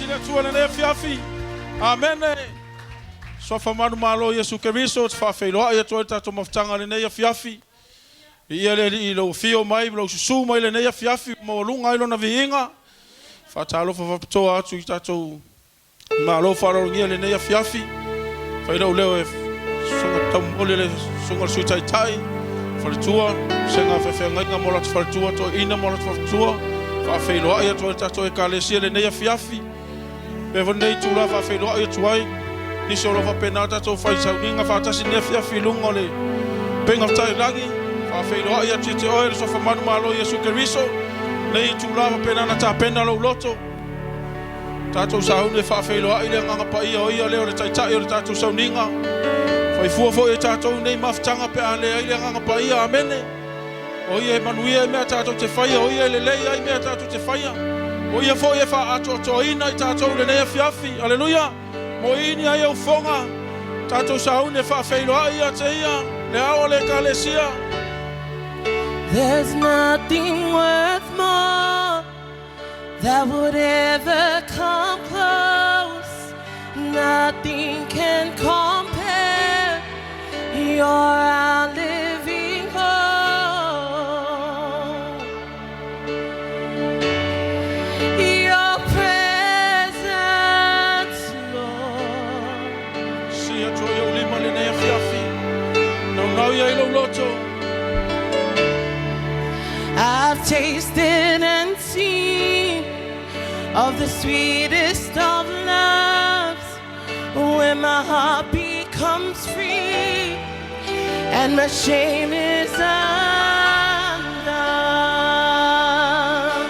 le Atua i lenei afiafi. Amene. Suafa manumalo o Iesu Keriso, ou te faafeiloai atu ai le tatou mafutaga i lenei afiafi. Viia le Alii i lou afio mai ma lou susu mai i lenei afiafi ua maualuga ai Lona viiga. Faatalofa faapitoa atu i tatou malo faaaloalogia i lenei afiafi. Fai lou leo e susuga taumoli le susuga le Sui Taitai, faletua, vasega faafeagaiga ma o latou faletua, toeaiina ma o latou faletua. Faafeiloai atu ai le tatou Ekalesia i lenei afiafi. Avea foi lenei itula faafeiloai atu ai nisi o lo o faapena ona tatou fai sauniga faatasi i lenei afiafi i luga o le upega tailagi. Faafeiloai atu ia te oe le Suafa Manumalo Iesu Keriso. Lenei itula faapena ona tapena lou loto. Tatou sauni e faafeiloai le Agaga Paia o Ia lea o le Taitai o le tatou sauniga. Faifua foi e tatou nei mafutaga pe a leai le Agaga Paia. Amene. O Ia e manuia i mea tatou te faia, o Ia e lelei ai mea tatou te faia. O Ia foi e faaatoatoaina i tatou i lenei afiafi. Aleluia! Moini ai aufoga, tatou sauni e faafeiloai ia te Ia, le ao o le Ekalesia. There's nothing worth more that would ever come close. Nothing can compare. You're our living hope. Your presence, Lord. Si atu ai ou lima i lenei afiafi. Naunau ia i lou loto. I've tasted and seen of the sweetest of loves when my heart becomes free and my shame is undone.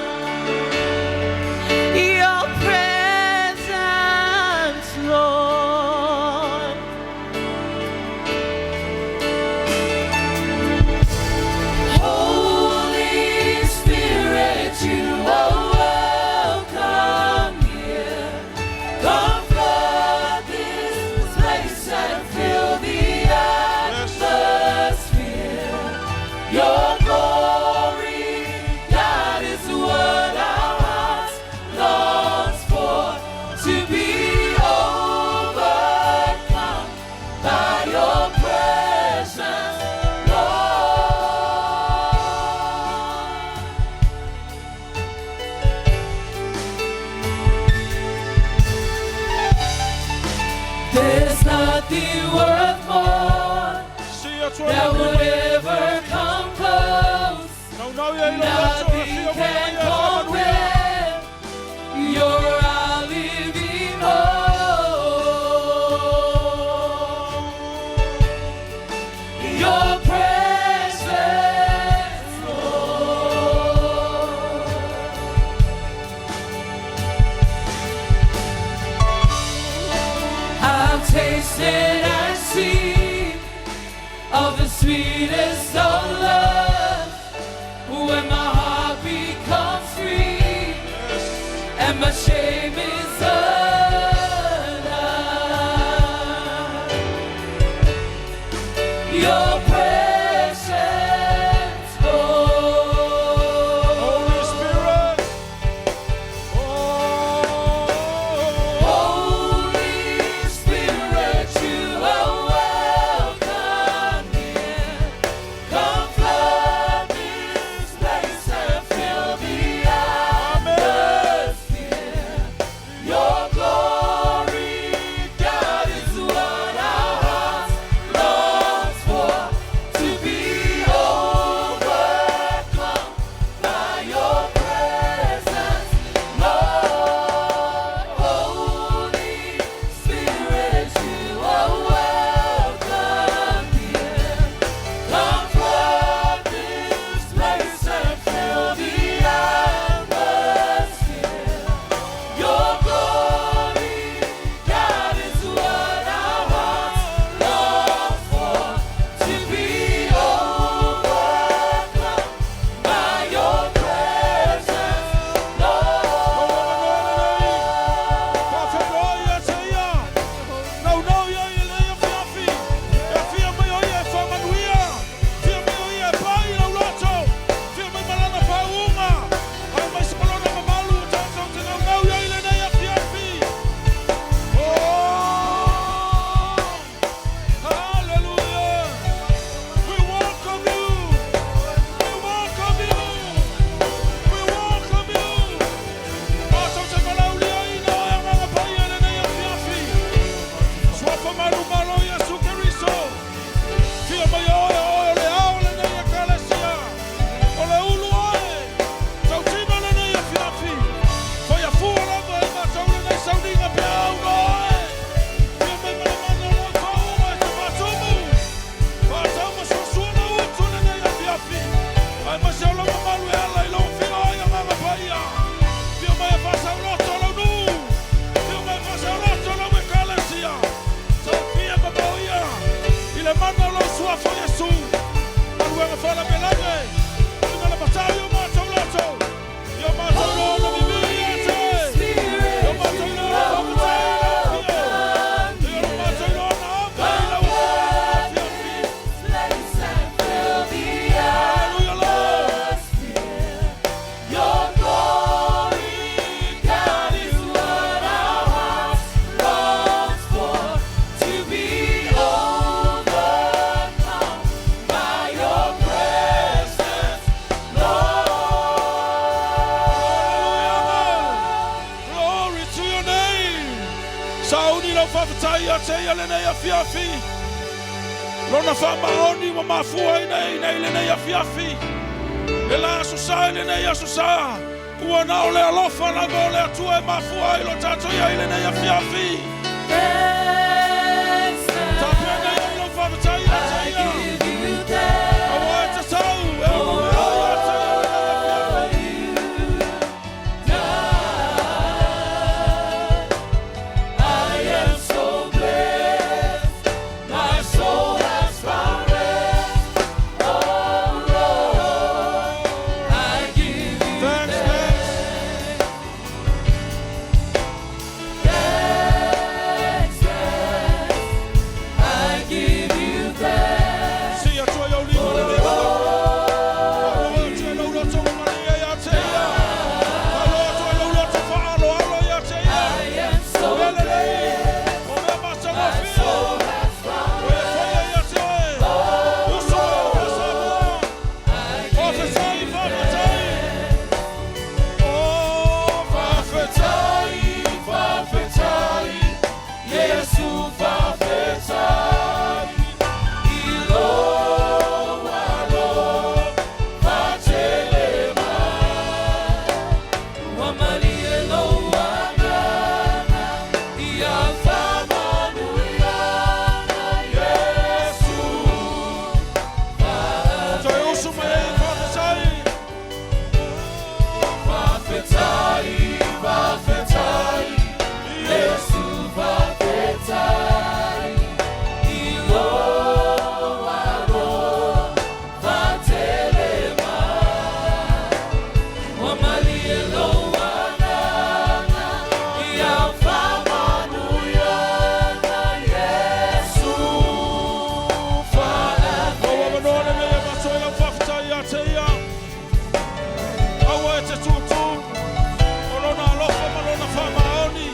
Your presence, Lord. Holy Spirit, you are welcome here. Come flood this place and fill the atmosphere. Your glory, that is what our hearts longs for. To be overcome by your presence, Lord. There's nothing worth more Si atu ai that lou would lima. ever come close. Naunau ia i lou loto. Nothing Afio mai can ia e faamanuia. compare. You're our living hope. Your presence, Lord. I've tasted and seen of the sweetest of love when my heart becomes free and my shame is undone. Your presence, Lord. Holy Spirit. Oh. Holy Spirit, you are welcome here. Come flood this place and fill the atmosphere. lau faafetai ia te ia lenei afiafi. Lona faamaoni ua mafua ai na e i lenei afiafi. Le la Aso Sa i lenei Aso Sa. Ua na o le alofa lava o le Atua e mafua ai lo tatou i ai lenei afiafi. Thanks, Tapena i ai lau faafetai ia te I ia. give you thanks. Aua e tatau e ono mea ia te ia lenei afiafi. I am so blessed. My soul has found rest. Oh Lord, I give you Thanks, thanks. thanks. Thanks. I give you thanks. Si atua i au lima lenei ua. Faaloa atu e lau loto malie ia te ia. Faaloa atu e lau loto faaaloalo ia te ia. I am so Mea lelei, o mea matagofie. soul has found O e faia ia te oe. Uso e o Samoa. Faafetai, faafetai. Oh, faafetai, faafetai. Yesu faafetai. I lou alofa tele mai. Ua malie lou agaga, ia faamanuiaga Yesu. Toe usu mai ai, faafetai. Faafetai, faafetai, Yesu faafetai. I lou alofa tele mai. Ua malie lou agaga, ia faamanuiaga Yesu. Ua avanoa lenei e maso i lau faafetai ia te ia. Aua e te tūtū, o lona alofa ma lona faamaoni,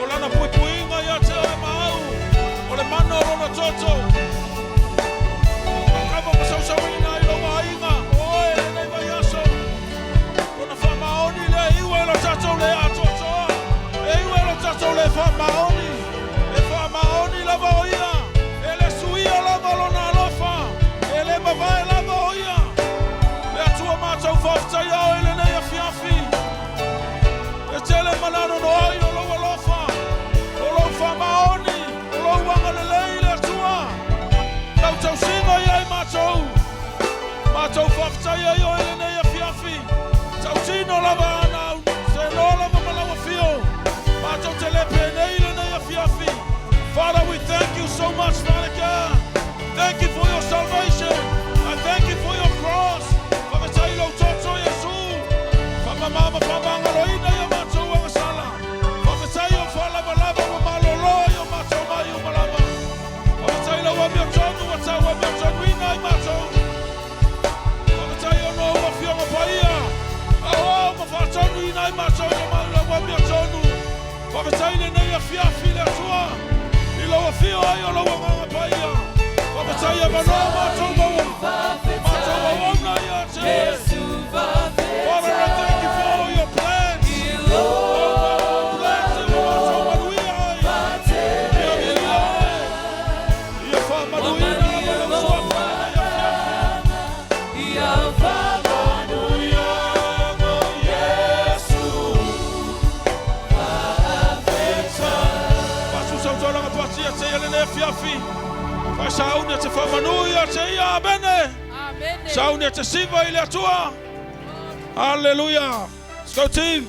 o lana puipuiga ia te oe ma au, o le mana o lona toto. Kava ma sausauina i lou aiga, o oe lenei vaiaso. Lona faamaoni lea e iua e lo tatou le atoatoa. E iua e lo tatou le faamaoni. E faamaoni lava o ia. E le suia lava lona alofa. E le mavae lava o ia. Le Atua matou faafetai oe lenei afiafi. E tele malano no ai o lou alofa. O lou faamaoni. O lou agalelei le Atua. Lau tausiga ia i matou. Matou faafetai ai oe lenei afiafi. Tautino lava ana au. Se no lava ma lau afio. Matou te le penei lenei afiafi. Father, we thank you so much, Father God. Thank you for your salvation. I thank you for your cross. Faafetai lou toto Iesu. Faamama faamagaloina ia matou agasala. Faafetai o faalavalava ua malolo i o matou mai uma lava. Faafetai lau amiotonu ua tau amiotonuina ai matou. Faafetai ona o afioga paia. Aoao ma faatonuina ai matou i le lau amiotonu. Faafetai lenei afiafi le Atua. I lau afio ai o lau agaga paia. Faafetai avanoa matou maua. Matou auauna ia te oe. Yesu Father, I thank you for all your plans. Oh, plans e ua matou manuia ai. Ia viia oe. Ia faamanuina lava lau suafa lenei afiafi. Ia Manuiaga Yesu. Pasu sautolaga patia te ia lenei afiafi. Faesauni e te faamanu ia te ia. Amene. Amene. Sauni e te siva i le Atua. Hallelujah. Let's go team.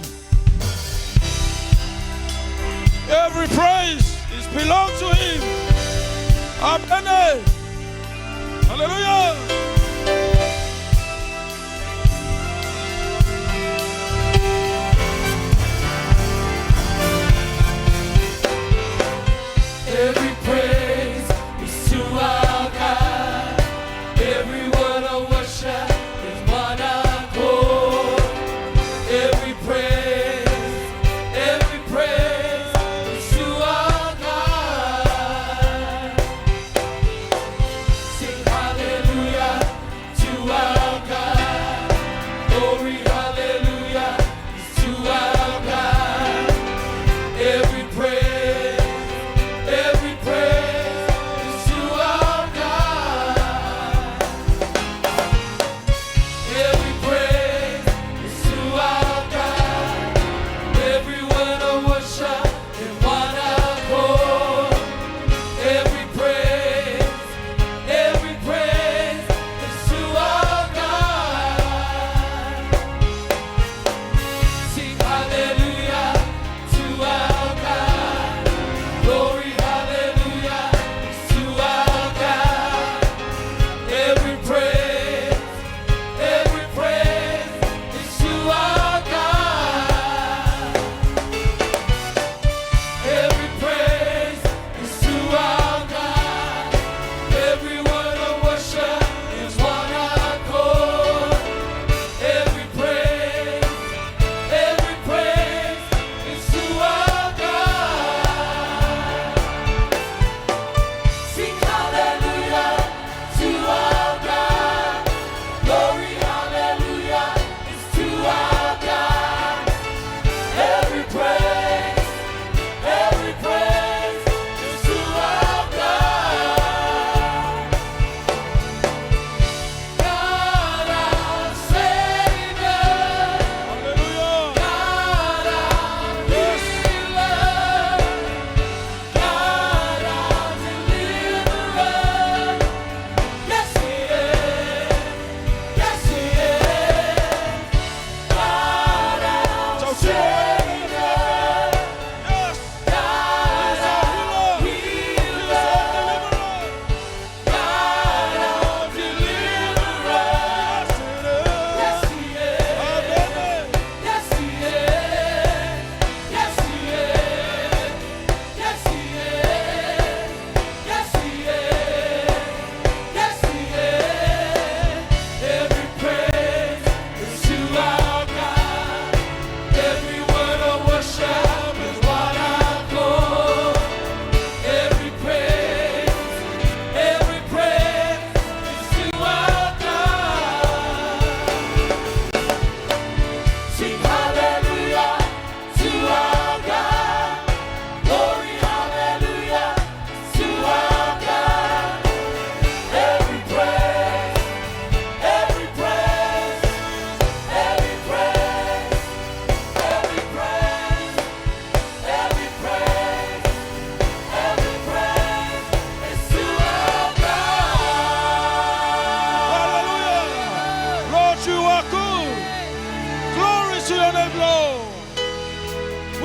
Every praise is belong to him. Amen. Hallelujah. Every praise is to our God. Every word of worship is one accord. Every praise is to our God. Sing hallelujah.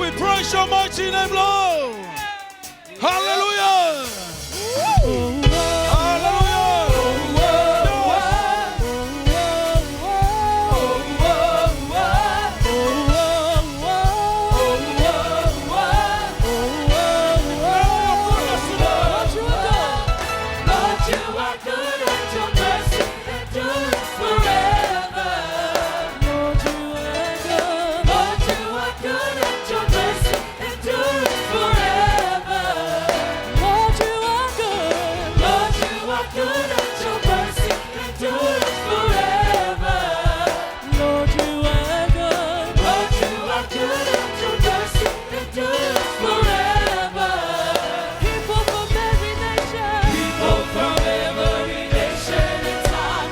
We praise your mighty name, Lord. Hallelujah. Hallelujah. Lord, you are good and your mercy endures forever. Lord, you are good. Lord, you are good and your mercy endures forever. Lord, you are good. Lord, you are good and your mercy endures forever. Lord, you are good. Lord, you are good and your mercy endures forever. People from every nation. People from every nation and time,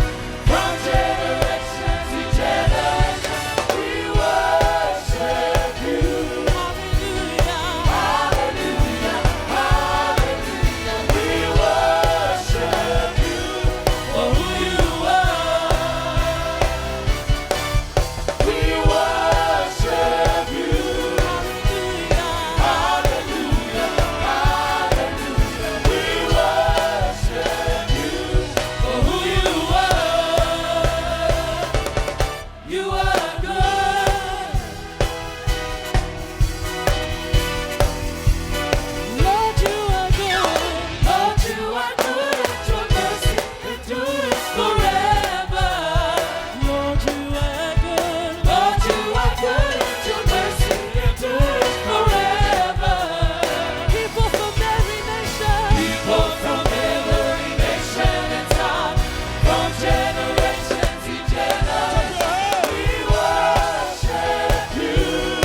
from generation to generation, we worship you. Hallelujah, hallelujah, hallelujah. We worship you for who you are. We worship you. Hallelujah, hallelujah. We worship you for who you are. You are good. Lord, you are good. Lord, you are good, and your mercy endures forever. Lord, you are good. Lord, you are good, and your mercy endures forever. People from every nation. People from every nation and time, from generation to generation, we worship you.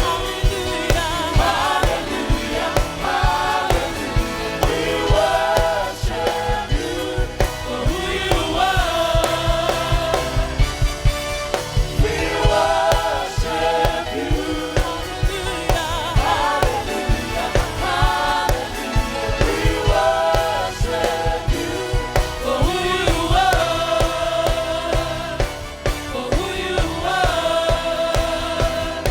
Hallelujah, hallelujah, hallelujah. We worship you for who you are. We worship you. Hallelujah, hallelujah. We worship you for who you are. For who you are.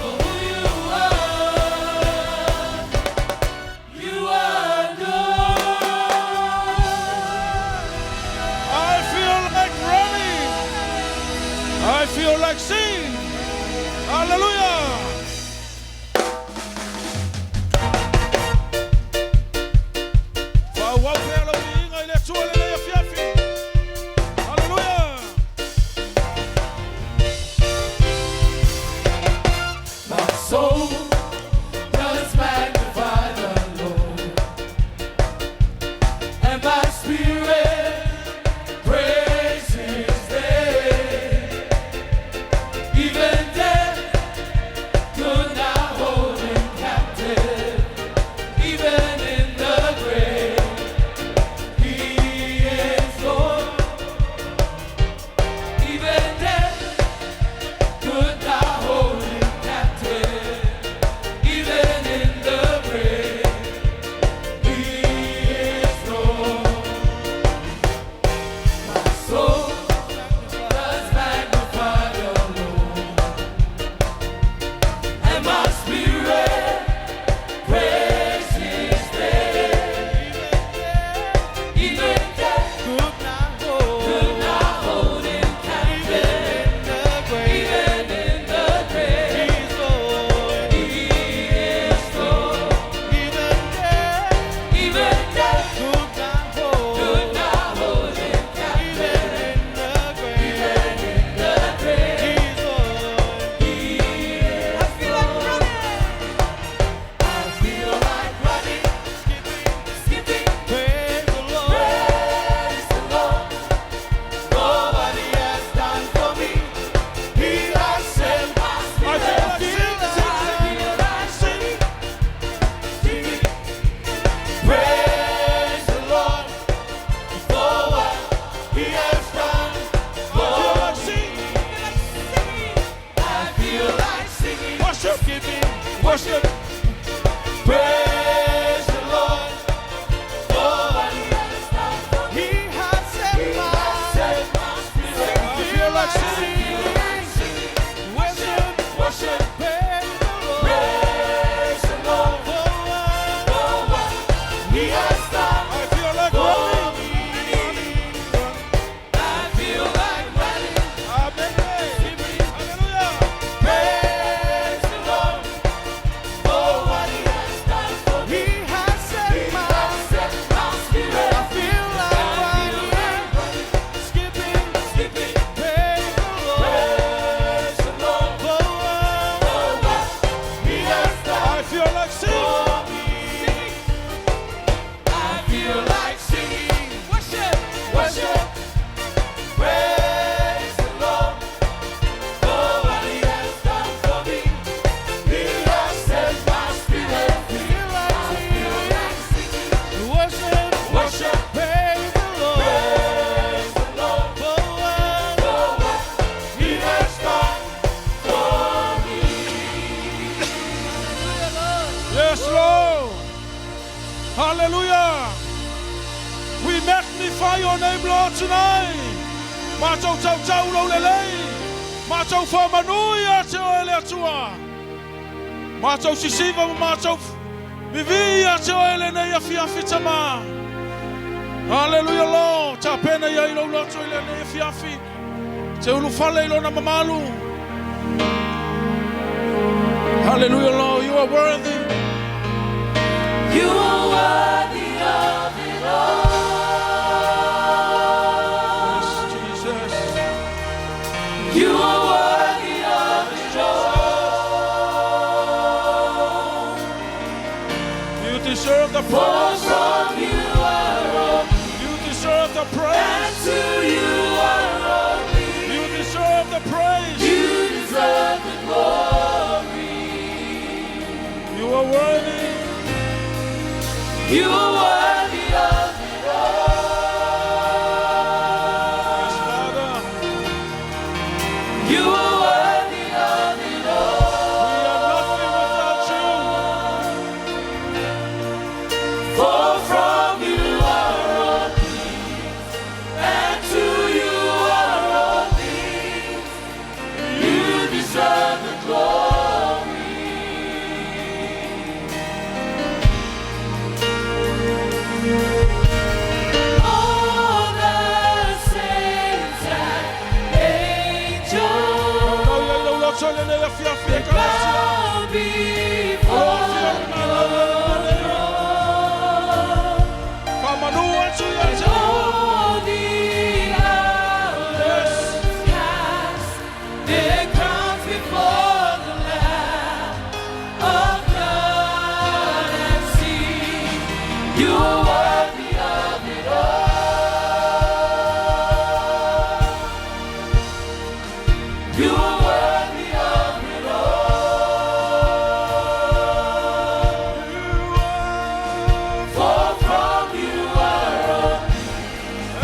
For who you are. You are good. I feel like running. I feel like singing. Hallelujah. Fa'auau pea lau viiga i le Atua lenei afiafi. Hallelujah. My soul does magnify the Lord, and my spirit praise His name. Even death could not hold Him captive. Even in the grave, He is Lord. Even death could not hold Him captive. Even in the grave, He is Lord. My soul does magnify the Lord, and my spirit praise His name. Even death could not hold Him captive. Even in the grave, He is Lord. Even death could not hold Him captive. Even in the grave, He is Lord. I feel like running, skipping, praise the Lord. Nobody has done for me. He has set my I spirit. feel like singing. I feel like singing, singing. Praise the Lord for what He has done I for feel like me. singing. I feel like singing, Worship. worship. Praise the Lord for what He has done for me. He has set He has set my spirit. I feel like singing. Worship, worship, Praise the Lord. praise Hallelujah. We magnify your name, Lord, tonight. Matou tautau lou lelei. Matou faamanu ia te oe le Atua. Matou sisiva ma matou vivii ia te oe lenei afiafi Tama. Hallelujah, Lord. Tapena ia i lou loto i lenei afiafi. Te ulufale i lona mamalu. Hallelujah, Lord. You are worthy. You are worthy of it all. Yes, Jesus. You are worthy of it all. You deserve the For praise. from you are all, You deserve the and praise. to you are all things. You deserve the praise. You deserve the glory. You are worthy. You are worthy of it all. Yes, Father. You are worthy of it all. We are nothing without you. For from you are all things, and to you are all things. You deserve the glory. All the saints and angels Tau ia i lou loto i lenei afiafi e kalasia. bow before your throne. Faamanu atu ia te. All the elders cast their crowns before the Lamb of God and sing, You are worthy of it all. You are worthy of it all. You are For from you are all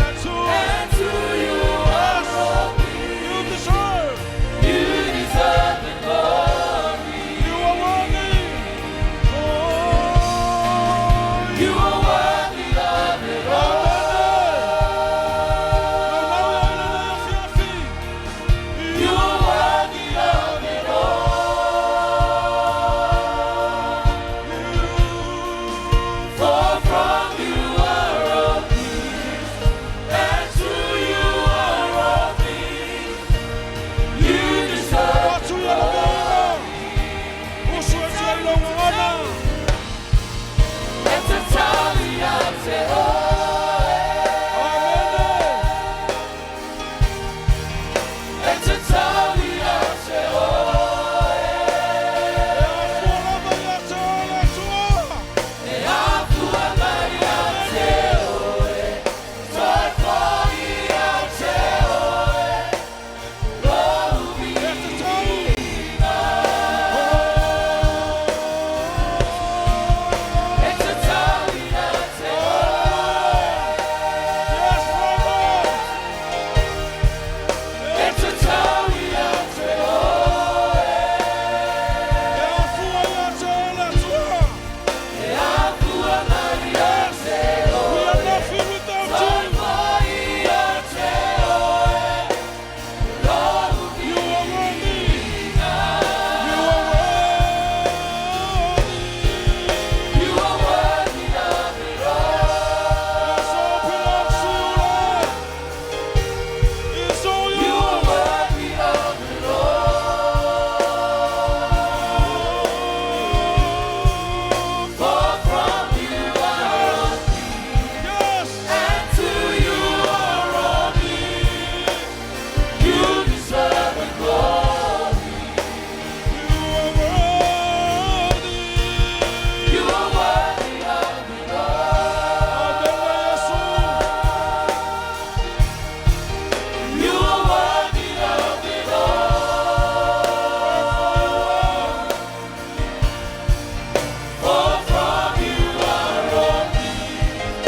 and to and to you are all things. you deserve. You deserve the glory. You are worthy. Oh, You are worthy of it all. Tau ia i lenei afiafi. You are worthy of it all. For from you are all things, and to you are all things. You deserve Atu ia le meaina. Usu e tia i lou gagana. It's a tali te oe. Amene. It's a tali te oe. E afua lava ia te oe le Atua. E afua mai ia te oe. Toe foi ia te oe. Lou E te tau. It's a tali te oe. Yes, Father. It's a tali te oe. E afua ia te oe le Atua. E afua mai ia te oe. We are nothing without Toe you. foi ia te oe. Lou You are worthy. You are worthy. You are worthy of it all. It's all belongs to you, Lord. It's all You are yours. worthy of it all. For from you are all Yes. and to you are all things. You deserve the glory. You are worthy. You are worthy of it all. Amene, Yesu. You are worthy of it all. For from you are all things,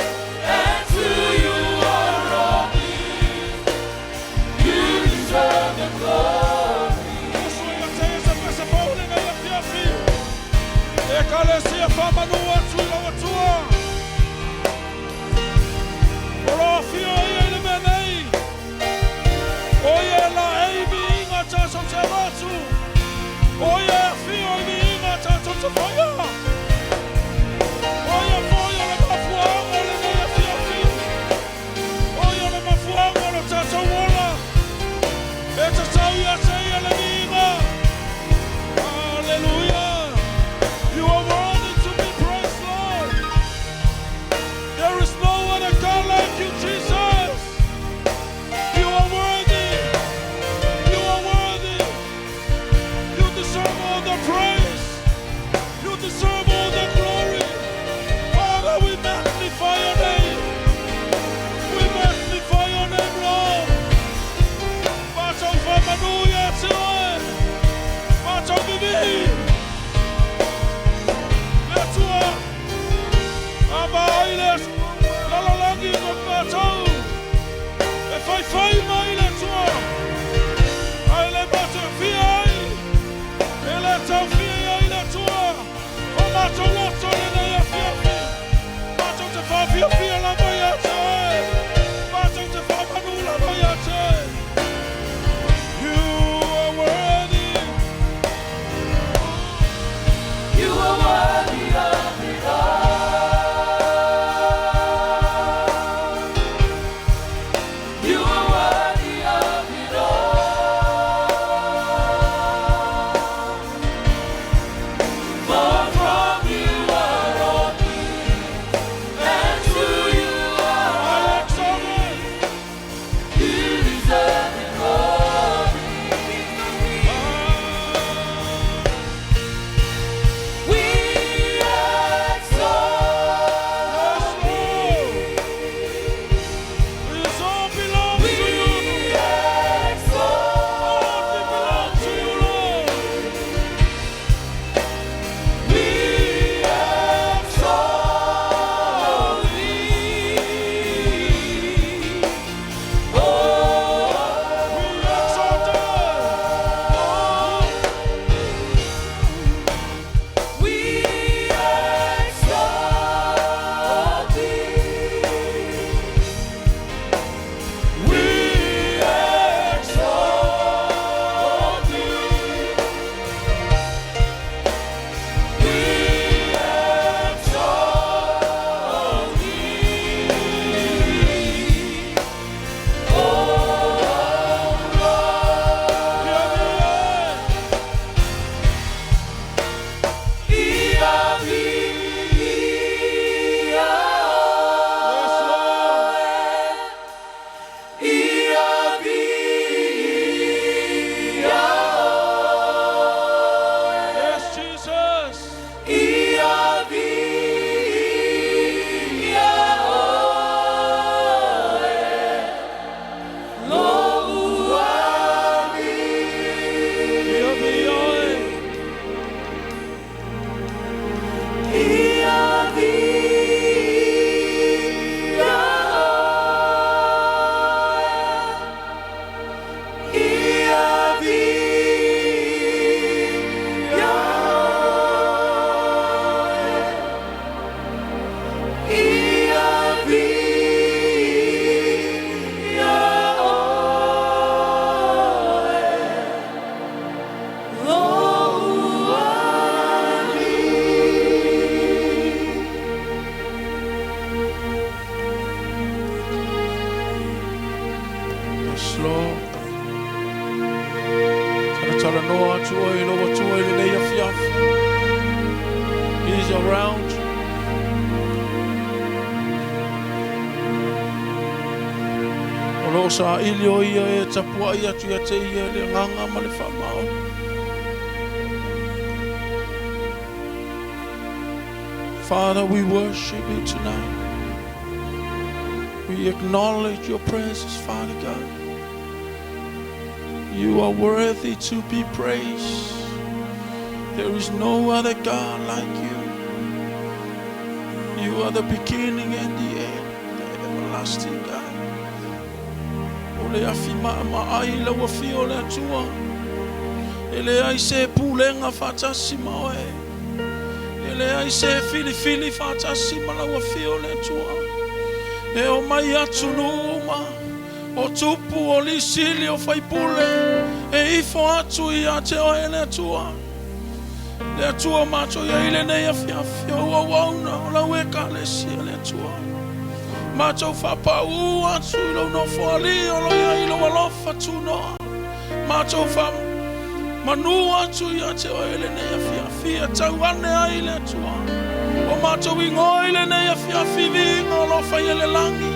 and to you are all things. You deserve the glory. Usu ia te esa pesa paule na ia fiafi. E kalesia faamanu atu i lau Atua. O ia e afio i viiga tatou te faia. O ia foi o le mafuaaga o lenei afiafi. O ia le mafuaaga o lo tatou ola. E tatau ia te ia le viiga. Hallelujah. You are worthy to be praised, Lord. There is no other God like you, Jesus. You are worthy. You are worthy. You deserve all the praise. You deserve all the glory. Father, we magnify your name. We magnify your name, Lord. Matou faamanu ia te oe. Matou vivii. Le Atua. A vaai le lalolagi ma matou. E faifai mai le Atua. Ae le matou fia ai. E le taofia ai le Atua. O matou loto lenei afiafi. Matou te faafiafia lava ia te oe. Matou te faamanu lava ia te oe. You are worthy. You are worthy of it all. You are worthy of it all. For from you are all things, and to you are I exalt thee. You deserve the glory. We exalt Yes, Lord. It all belongs We to you. exalt All belongs to you, Lord. We exalt thee. Oh, We exalt thee. we exalt thee. We exalt thee. We exalt thee. Oh Lord. Yeah, Ia Yes, Lord. Ia via Yes, Jesus. Ia via oe Lou ali Ia via oe. Ia via oe Ia via oe Ia via oe Lou ali Yes, Lord. Talatalanoa atu oe i lou Atua i lenei afiafi. He is around you. O lo o saili o ia e tapuai atu ia te ia le agaga ma le faamaoni. Father, we worship you tonight. We acknowledge your presence, Father God. You are worthy to be praised. There is no other God like you. You are the beginning and the end, the everlasting God. O le afi maamaai lau afio le Atua. E leai se pulega faatasi ma oe. E leai se filifili faatasi ma lau afio le Atua. E o mai atunuu uma. O tupu, o lisili, o faipule. E ifo atu ia te oe le Atua. Le Atua o matou i ai i lenei afiafi, o ou auauna, o lau Ekalesia, le Atua. Matou faapauu atu i lou nofoalii o lo o i ai lou alofa tunoa. Matou faamanu atu ia te oe i lenei afiafi, e tau ane ai le Atua. O matou igoa i lenei afiafi viiga o lo o faia i le lagi.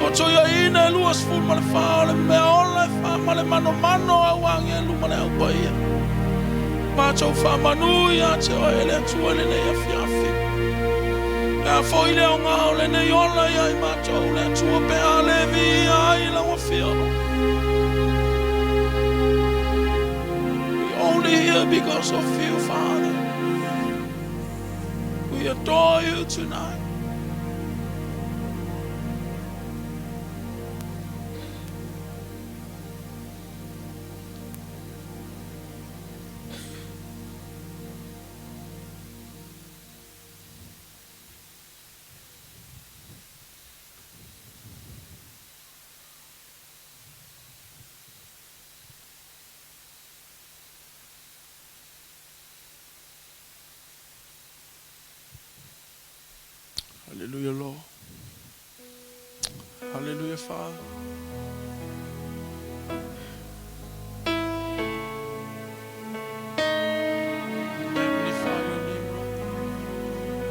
O toeaiina e 24 o le mea ola e fa ma le manomano au agelu ma le au paia. Matou faamanu ia te oe le Atua i lenei afiafi. E a foi le aoga o lenei ola ia i matou le Atua pe a le viia ai lau afioga. We only here because of you, Father. We adore you tonight. Hallelujah, Lord. Hallelujah, Father. Magnify your name, Lord.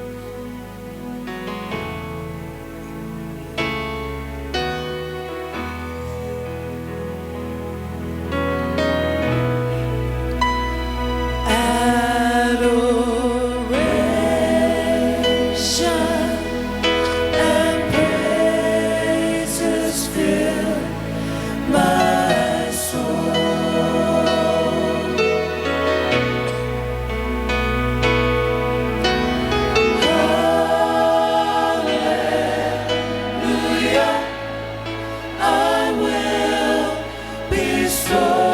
Adoration and praises fill my soul. Hallelujah, I will bestow.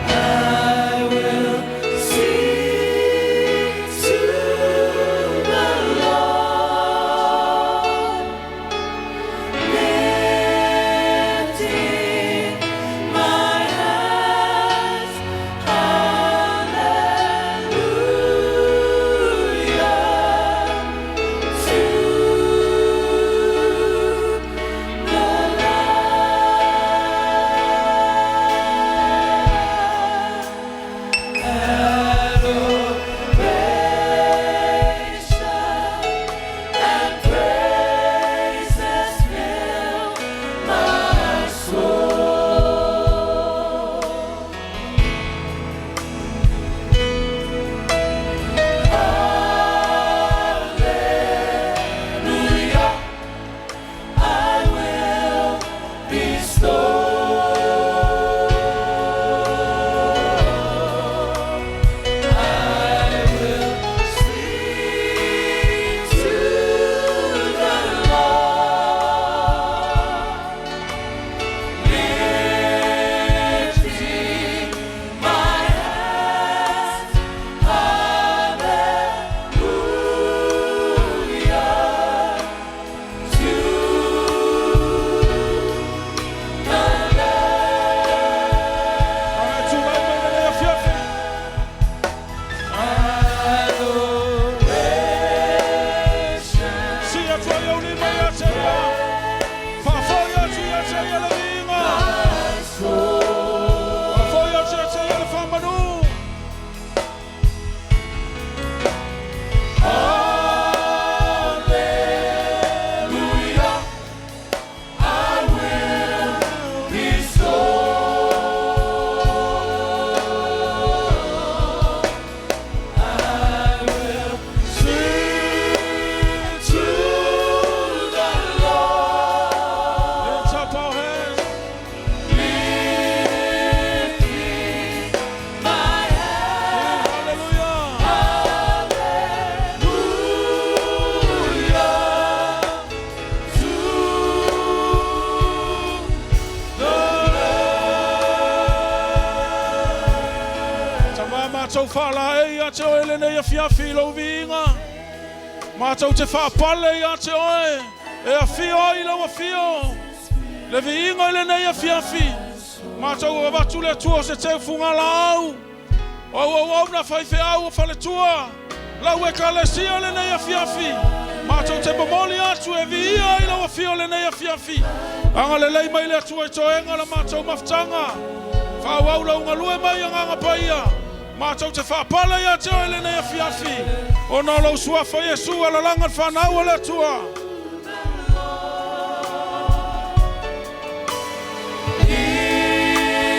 I will sing to the Lord, lifting my hands. Hallelujah to the Lamb. Adoration and praises fill my soul. Hallelujah, I will bestow. I will sing to the Lord, lifting my hands. Hallelujah to the Atu mai mai lenei afiafi. Adoration. Si atu ai au lima ia te ia. Faafoi atu ia te ia le viiga. Faafoi atu ia te ia le faamanu. Hallelujah, I will bestow. I will sing to the Lord, Lift up our hands. lifting my hands. Hallelujah. Hallelujah to the Tama matou faalaei ia te oe lenei afiafi i lou viiga. Matou te faapale ia te oe. E afio ai lau afio. Le viiga i lenei afiafi. Matou ua avatu le Atua o se teufuga laau. O au auauna faifeau o faletua. Lau ekalesia lenei afiafi. Matou te momoli atu e viia ai lau afio lenei afiafi. Agalelei mai le Atua i toega la matou mafutaga. Faaauau lau galue mai Agaga Paia. Matou te faapale ia te oe lenei afiafi. Ona o lou suafa Iesu alalaga le fanau a le Atua.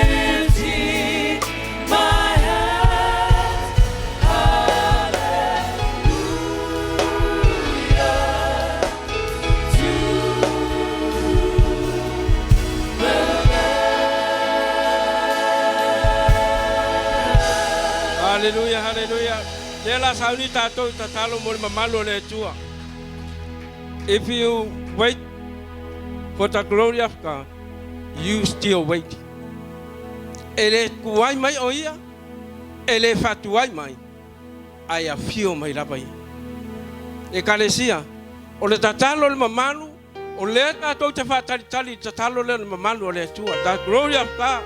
Lifting my hands, hallelujah, to the Haleluia, haleluia. Lea la sauni tatou tatalo mo le mamalu o le Atua. If you wait for the glory of God, you still wait. E le tuai mai o ia, e le faatuai mai, ae afio mai lava ia. Ekalesia, o le tatalo le mamalu, o lea tatou te faatalitali i tatalo lea le mamalu o le Atua. The glory of God.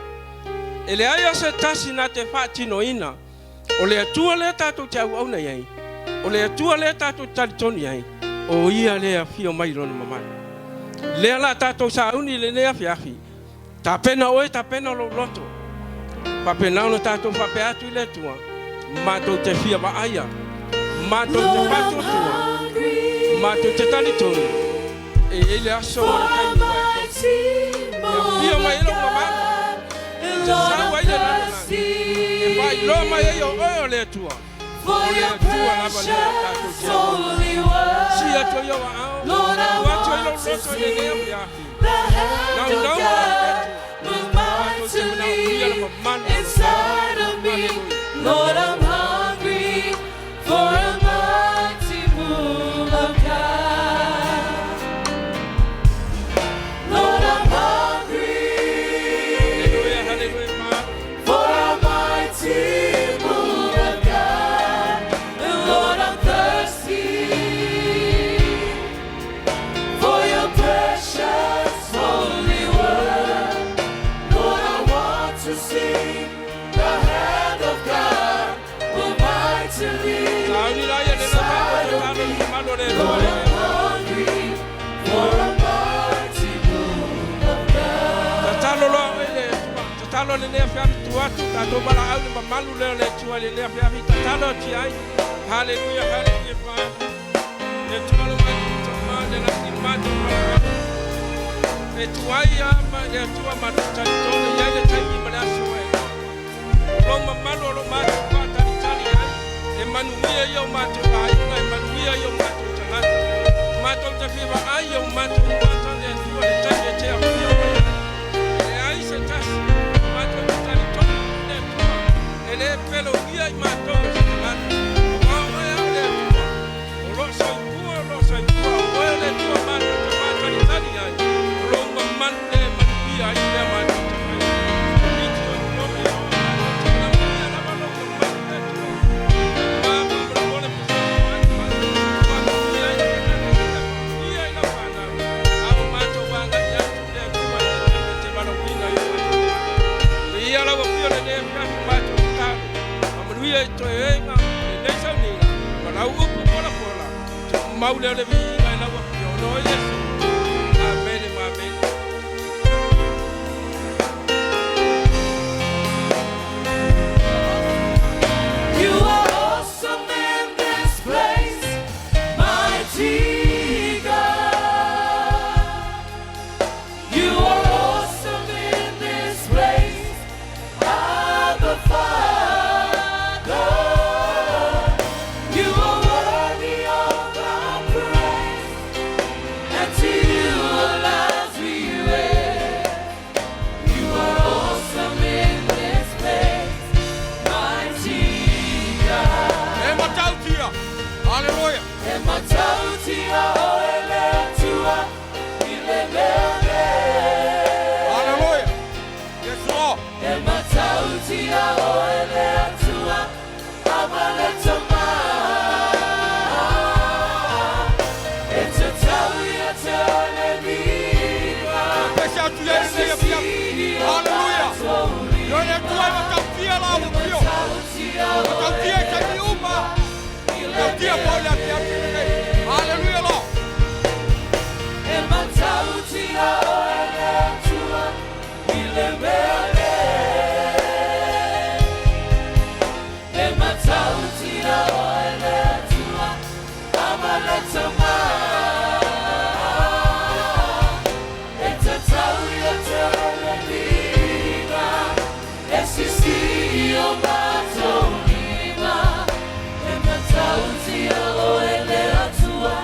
E leai o se tasi na te faatinoina. O le Atua lea tatou te auauna i ai. O le Atua lea tatou te talitonu i ai. O ia lea afio mai lona mamalu. Lea la tatou sauni i lenei afiafi. Tapena oe, tapena lou loto. Faapena ona tatou faapea atu i le Atua. Matou te fia vaaia. Matou te Lord, I'm faatuatua. hungry Matou te talitonu. E i le aso for ma le a taimi ua e mighty Ia move mai of lou mamalu. God. And Lord, Sau I'm ai le lalolagi. E faailoa mai ai o oe o le Atua. for O le your Atua lava lea tatou precious te auauna. holy word. Si atu ai o aao. Lord, I Tu atu ai lou want to loto i lenei see afiafi. the hand Nau of nau o le God Atua. move Matou te manaomia le mightily mamalu o le inside of me. Hallelujah. Lord, I'm hungry for a mighty move of God. Lord, I'm hungry Hallelujah, hallelujah, Father. for a mighty move of God. And Lord, I'm thirsty for your precious holy word. Lord, I want to see the hand of God move mightily Sauni la ia le inside tatou of tatalo me. le mamalu o le Atua Lord, lenei. I'm hungry for a mighty move of God. Tatalo loa oe le Atua. Tatalo lenei afiafi tu atu. Tatou valaau le mamalu lea o le Atua i lenei afiafi. Tatalo atu ai. Hallelujah, hallelujah, Father. Le Atua lo matou tama, le lagi matou valaau. E tuai a ma le Atua matou talitonu i ai le taimi ma le aso e. O lou mamalu o lo matou faatalitali ai. E manuia ia o matou aiga, e manuia ia o matou tagata. Matou te fia vaai ia o matou mata le Atua le taimi e te afio mai ai. E leai se tasi, matou te talitonu i le Atua. E le pelogia i matou e se tagata. Aua oe au le Atua. O loo soifua, o loo soifua, o oe le Atua matou te faatalitali ai. O lou mamalu le manuia ai lea matou te fai. Miti o tome o matou te manaomia lava lou mamalu le Atua. Ma faamolemole fesoasoani mai. Faamanuia ai le ekalesia, faamanuia ai lau fanau. A o matou agai atu le Atua i le taimi e te valaauina i o matou tagata. Ia lau afio lenei afiafi matou tatalo. Faamanuia i toega lenei sauniga. Ma lau upu polapola. Tuumau lea o le viiga i lau afio. Ona o Iesu. Amene ma amene. You are awesome in this place, mighty God. You are awesome in this place, Abba Father. You are worthy of our praise, and to you our lives we raise. You are awesome in this place, mighty God. E matautia. Hallelujah. E matautia oe le Atua i le mea Hallelujah. Yes, Lord. E matautia oe le Atua ama le tama. E tatau ia te oe le viiga. Pese atu E matautia la au afio. Matautia i taimi uma. Matautia foi le afiafi lenei. Haleluia Lord. E matautia oe le Atua i le mea le. E matautia oe le Atua ama le tama. E tatau ia te oe le lima, e sisi i o matou lima. E matautia oe le Atua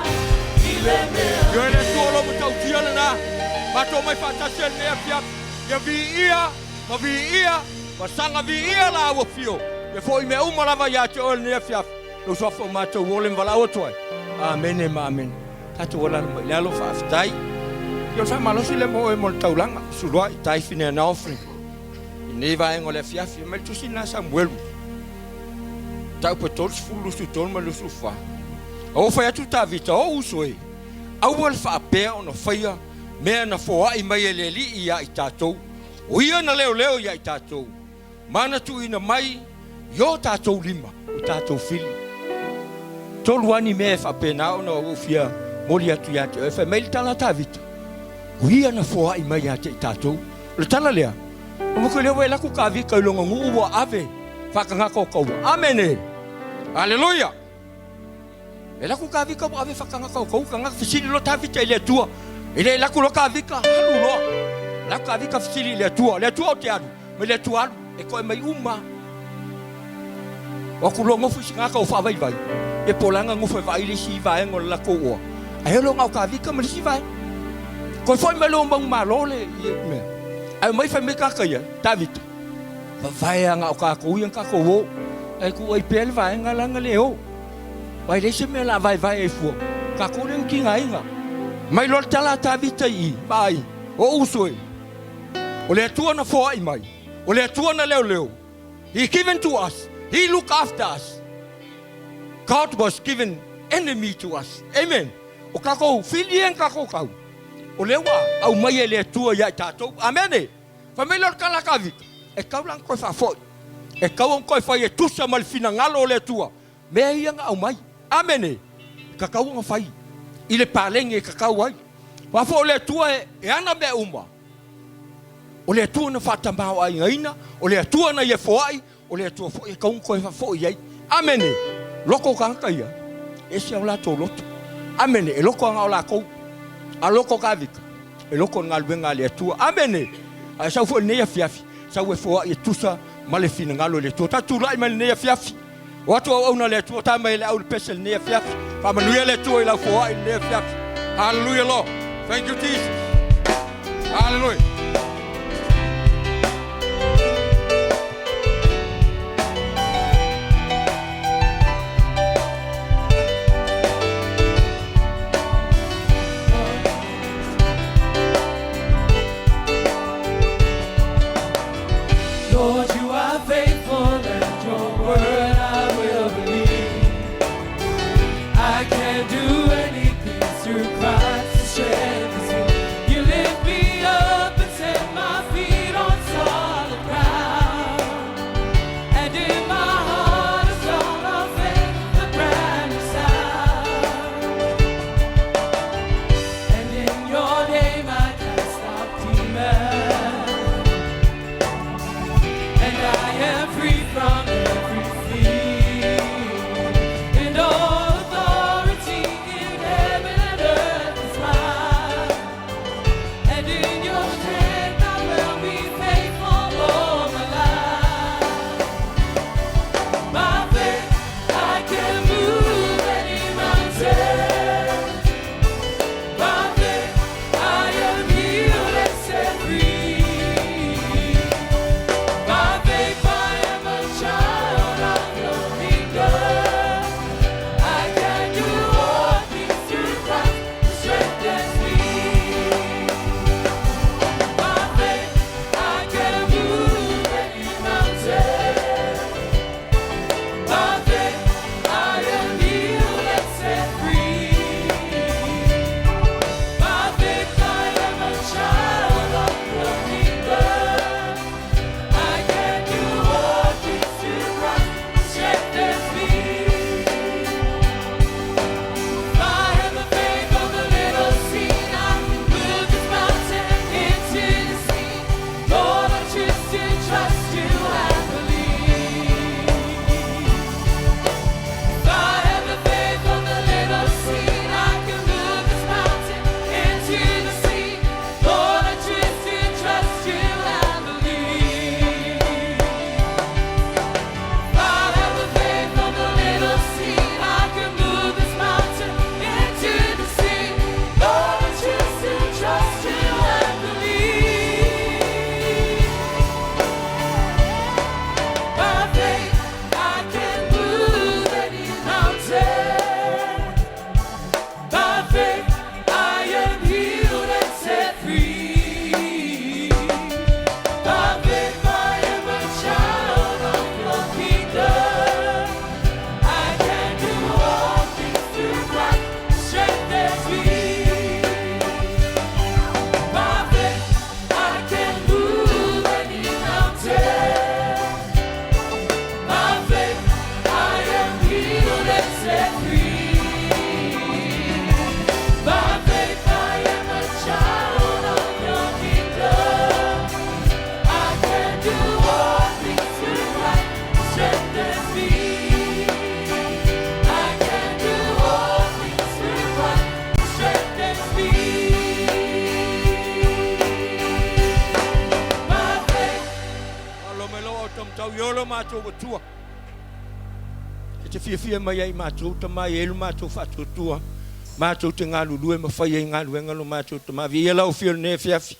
i le mea. Ioe le Atua o lo matautia lena. Matou omai faatasi ai lenei afiafi. Ia viia ma viia ma saga viia la au afio. Ia foi mea uma lava ia te oe lenei afiafi. Lou suafa o matou ole ma valaau atu ai. Amene ma amene. Tatou alaala mai i lalo faafetai. Ia o le faamalosi lea mo oe mo le taulaga. Suluai tithe and offering. I lenei vaega o le afiafi. Aumai le tusi lena Samuelu. Mataupu e 30, 23 ma le 24. A ua fai atu Tavita, O uso e, aua le faapea ona faia mea na foai mai e le Alii ia i tatou, o ia na leoleo ia i tatou, ma na tuuina mai i o tatou lima o tatou fili. Tolu lava ni mea e faapena ona ou fia moli atu ia te oe. Fai mai le tala a Tavita, O ia na foai mai ia te i tatou. O le tala lea, o matou lea ua e laku Tavita i lona nuu ua ave faatagata o taua. Amene! Aleluia! E laku Tavita ua ave faatagata o taua tagata fesili loa Tavita i le Atua. E le laku loa Tavita, alu loa. Laku Tavita fesili i le Atua, le Atua ou te alu, mai le Atua alu, e toe mai uma. O atu loa nofo isi tagata o faavaivai, ia po o le a na nofo e vaai le isi vaega o le latou oa, ae olo na o Tavita ma le isi vaega. Toe foi mai loa manumalo le mea, ae omai fai mai tagata ia, Tavita, vavae lava na o tatou ia na tatou o, ae tuu ai pea le vaega la na le o. Aua e leai se mea o le a vaevae ai fua, o tatou lea na tigaina. Mai loa le tala a Tavita i i, vaai, o uso e, o le Atua na foai mai, o le Atua na leoleo, He given to us, He look after us. God was given enemy to us. Amen. O tatou fili ia na tatou tau, o lea ua aumai e le Atua ia i tatou. Amene. Fai mai lea o le tala a Tavita, e tau la ona toe faafoi, e tau ona toe fai e tusa ma le finagalo o le Atua mea ia na aumai. Amene. E tatau ona fai i le paleni e tatau ai. Aua foi o le Atua e ana mea uma. O le Atua na faatamaoaigaina, o le Atua na ia foai, o le Atua foi e tatau ona toe faafoi ai. Amene. Loto o tagata ia, e ese o latou loto. Amene. E loto lava na o latou. A loto Tavita, e loto i le galuega a le Atua. Amene. Ae sau foi i lenei afiafi, sau e foai e tusa ma le finagalo i le Atua. Tatou tulai mai i lenei afiafi. O atu auauna a le Atua, tae mai e le au le pese i lenei afiafi. Faamanuia le Atua i lau foai i lenei afiafi. Hallelujah Lord. Thank you Jesus. Hallelujah. Lord, you are faithful and your word I will believe. I can do anything through Christ who strengthens me. You lift me up and set my feet on solid ground. And in my heart a song of faith, a brand new sound. And in your name I cast out demons. And I am free from every fear. And all authority in heaven and earth is mine. And in your strength I will be faithful all my life. By faith I can move any mountain. By faith I am healed and set free. By faith I am a child. taumatau i olo matou atua. E te fiafia mai ai matou tama e elu matou faatuatua. Matou te galulue ma fai ai galuega lo matou tama. Viia lau afio i lenei afiafi.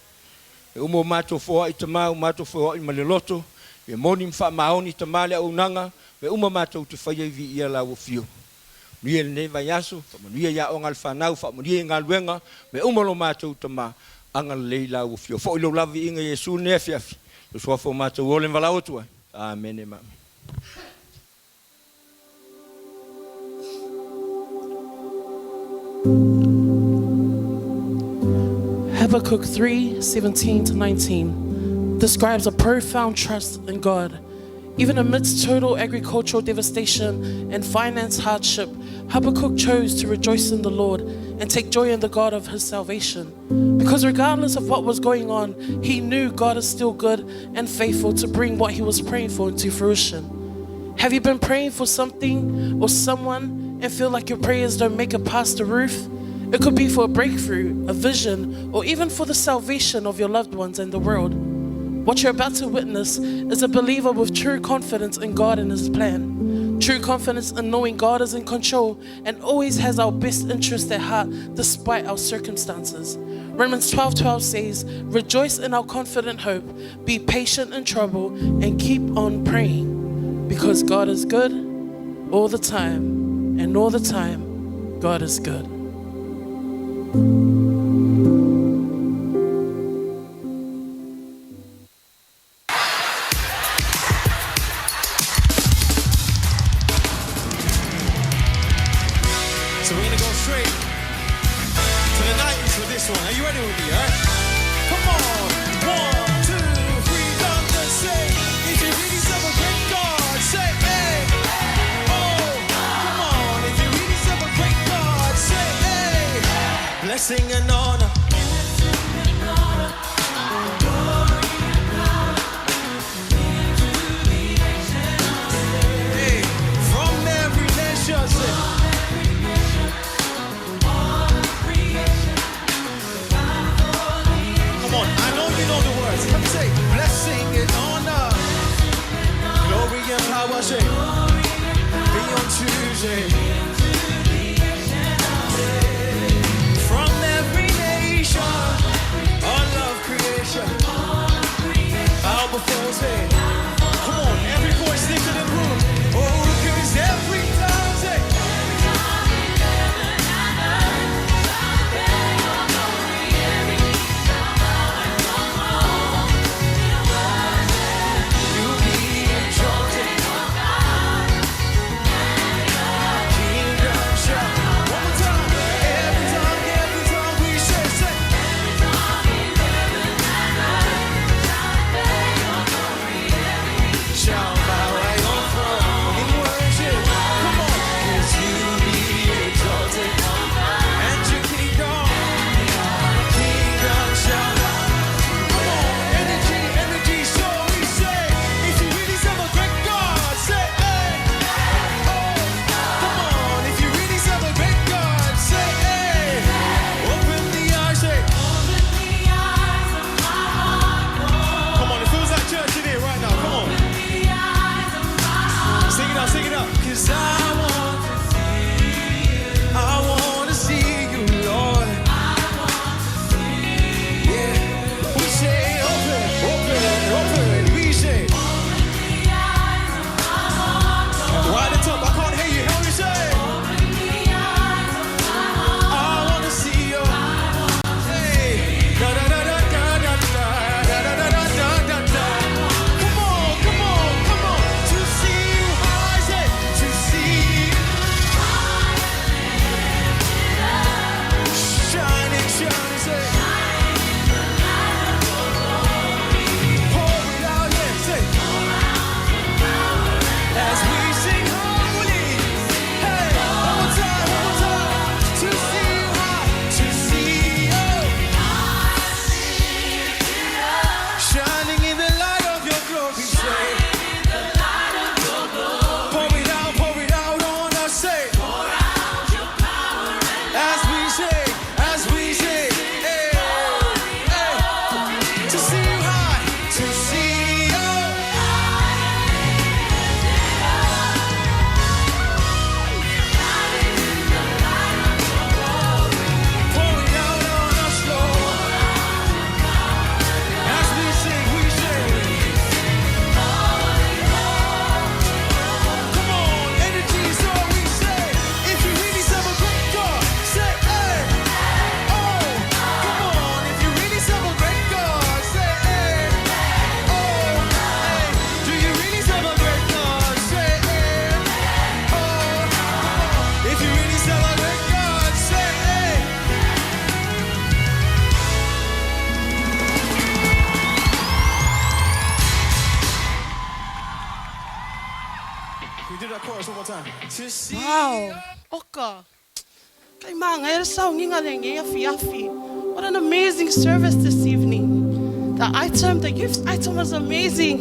E uma o matou foai tama, o matou foai ma le loto. E moni ma faamaoni tama le auaunaga. Me uma matou te fai ai viia lau afio. Manuia lenei vaiaso, faamanuia i aoga a le fanau, faamanuia i galuega, me uma lo matou tama, agalelei lau afio. Foi lou lava viiga Iesu lenei afiafi. Lou suafa o matou ola e valaau atu ai. Amene ma amene. Habakkuk 3:17 to 19 describes a profound trust in God. Even amidst total agricultural devastation and finance hardship, Habakkuk chose to rejoice in the Lord and take joy in the God of his salvation. Because regardless of what was going on, he knew God is still good and faithful to bring what he was praying for into fruition. Have you been praying for something or someone and feel like your prayers don't make it past the roof? It could be for a breakthrough, a vision, or even for the salvation of your loved ones and the world. What you're about to witness is a believer with true confidence in God and His plan. True confidence in knowing God is in control and always has our best interest at heart despite our circumstances. Romans 12:12 says, "Rejoice in our confident hope, be patient in trouble, and keep on praying, because God is good all the time, and all the time God is good." So we're gonna go straight to the 90s with this one. Are you ready with me, alright? Come on. One, two, three, London, say, if you really serve a great God, say, hey. Oh, come on. If you really serve a great God, say, hey. Blessing and honor. Hey, from every nation, say. Come on, I know you know the words. Let me say, blessing and honor, glory and power, say, be on Tuesday. From every nation, all of creation, bow before say. Come on, every voice lifted in the room. Oh, 'cause every time, say, you be exalted. We do that chorus one more time. To see. Wow. Oka. Kai maanga e saunginga le nge afi. What an amazing service this evening. The item, the gift item was amazing.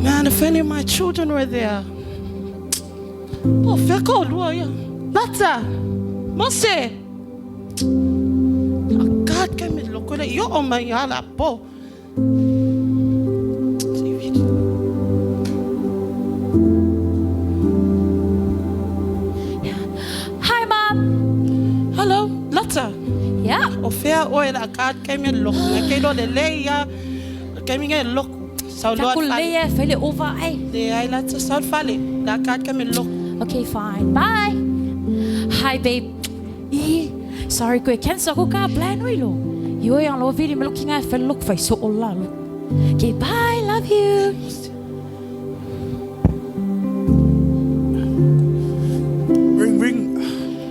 Man, if only my children were there. Oh, wheko lua ia. Lata. Mose. Oh, God, kai me loko le io o mai ala po. Hi, Mom. Hello, Lata. Yeah. O whea oe la God kai me loko. Nga kei lo le leia. Kai me ngai loko. Sau loa Taku fale. leia fele over ai. Le ai lata sau fale. La God kai me loko. Okay, fine. Bye. Hi, babe. Eh, sorry, koe cancel ko ka plan oi lo. Yo yang lo vili me looking at fele look fai so ola lo. Okay, bye. Love you. Ring, ring.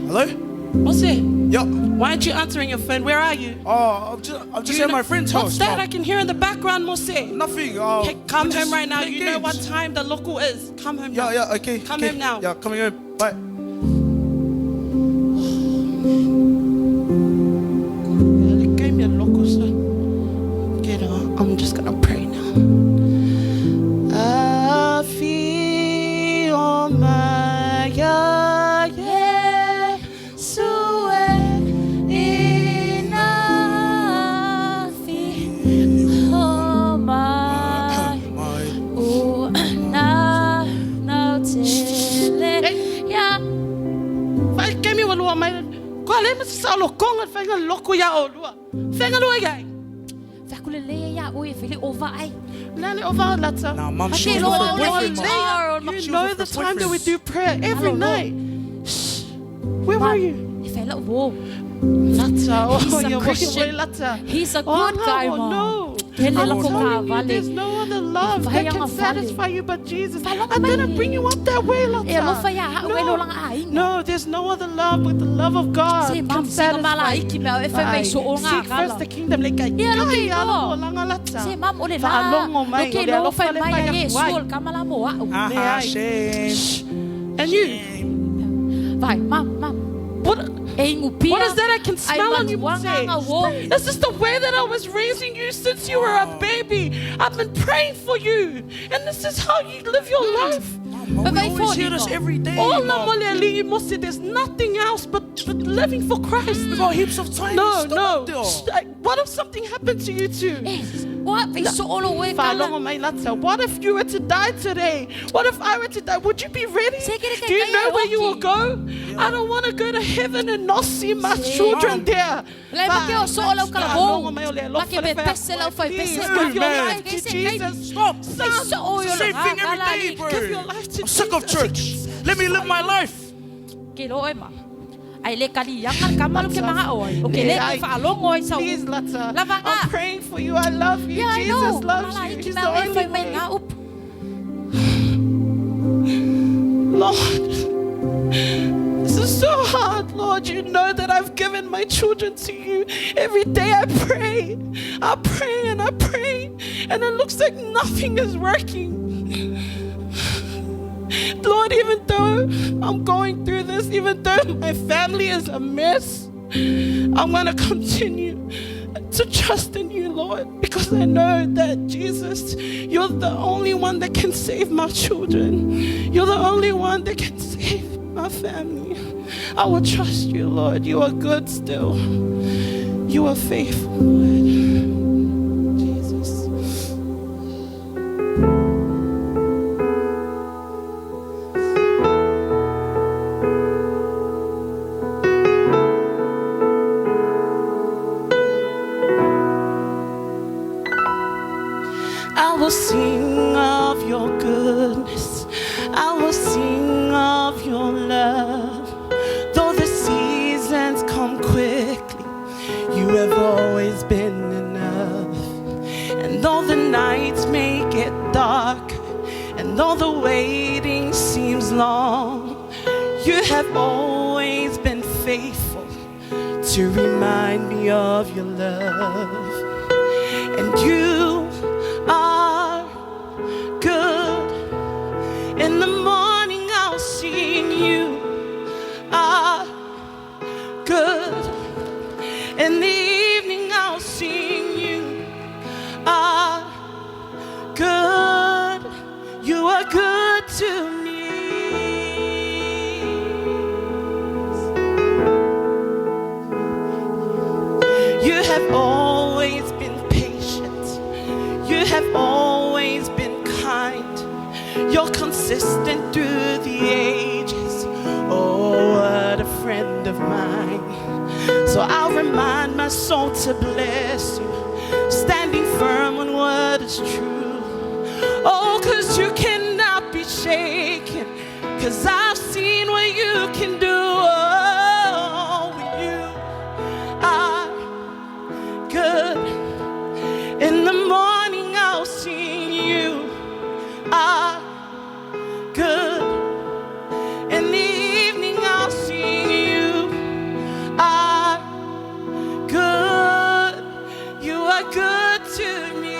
Hello? Mose, Yeah. why aren't you answering your phone? Where are you? Oh, I'm just You at know- my friend's What's house. that Mom. I can hear in the background, Mose? Nothing. Hey, come we're just home right now. playing You know games. what time the local is. Come home Yeah, now. yeah, okay. Come okay. home now. Yeah, coming home. Bye. Kei me loko sa. Get on. I'm just gonna pray now. Afi o maya Yesu inafi oh my My. o na na tele ya Vai kei me walua mai. Ko ale me sa lo konga whainga loko ia o lua. Whainga lua iai. Fakule leia ya oi fele over ai. Lale o lata. Nah, Mum, she Okay, was with lo- her lo- boyfriend, lo- Mum. lo- You She know was the with her time that we boyfriend. do prayer every Hello, night. Shh. Where were you? Fele wo. Lata. Oh, He's a yeah, Christian. Lata. He's a Oh, good guy, no, Mom. no. Hele I'm lako ka telling you, vale. there's no other love that Vahayanga can vale. satisfy you but Jesus. Valonga I didn't mai. bring you up that way, Lata. E alofa ia ha ue lo langa aiga. No, there's no other love but the love of God. Se can mam se ka mala satisfy iki you. mea e fai mai so o ngā Seek kala. first the kingdom. Like, Ia, lo ke kai no. alo langa lata. Se mam o le la. Whaalongo mai, Lo ke o le lo alofa fai le mai whai a aku ai. Yesu o le kamala mo au. Ah, ai. shame. And you, Vai, mam, mam. what, E ingu pia. what is that I can Ai smell on you? matuanga Mose? wo. This is the way that I was raising you since you were a baby. I've been praying for you. And this is how you live your life. Mum, But we vai always hear fo, this Nico. every day. All Mum. namole Mose, there's nothing else but living for Christ. We got heaps of time. No, Stop no. there. What if something happened to you two? E, wa, fai so olo ue kala. Whaalongo mai lata. What if you were to die today? What if I were to die? Would you be ready? Se kere Do you kai know where you will oki. go? I don't want to go to heaven and not see my Se. children there. Lai ma ke o so o lau kala Whaalongo wo. mai o le Ma alofa ke le pe whai pese lau fai Please, pese. give your Man. life to Jesus. Stop. Fai so o It's yo the same thing every day, bro. Give your life to I'm sick of Jesus. church. Let me live my life. Ke lo e ma. Ai le kali yanga le kamalu ke manga oi. O ke le Leai. ke whaalongo ai sau. Please, Lata. Lavanga. I'm praying for you. I love you. Yeah, I know. Jesus loves Mala you. iki He's mea the e only fai mai way. ngā upu. Lord, this is so hard, Lord. You know that I've given my children to you. Every day I pray. I pray and I pray, and it looks like nothing is working. Lord, even though I'm going through this, even though my family is a mess, I'm going to continue to trust in you, Lord, because I know that Jesus, you're the only one that can save my children. You're the only one that can save my family. I will trust you, Lord. You are good still. You are faithful, Lord. Jesus. I will sing of your goodness. I will sing of your love. Though the seasons come quickly, you have always been enough. And though the nights may get dark, and though the waiting seems long, you have always been faithful to remind me of your love. And you are good, In the morning I'll sing you are good. In the evening I'll sing you are good. You are good to me. You have always been patient. You have always been kind. You're consistent through the ages. Oh, what a friend of mine. So I'll remind my soul to bless you, standing firm on what is true. Oh, cause you cannot be shaken, cause I've seen what you can do. Oh, you are good. In the morning I'll sing you are good. In the evening I'll sing you are good. You are good to me.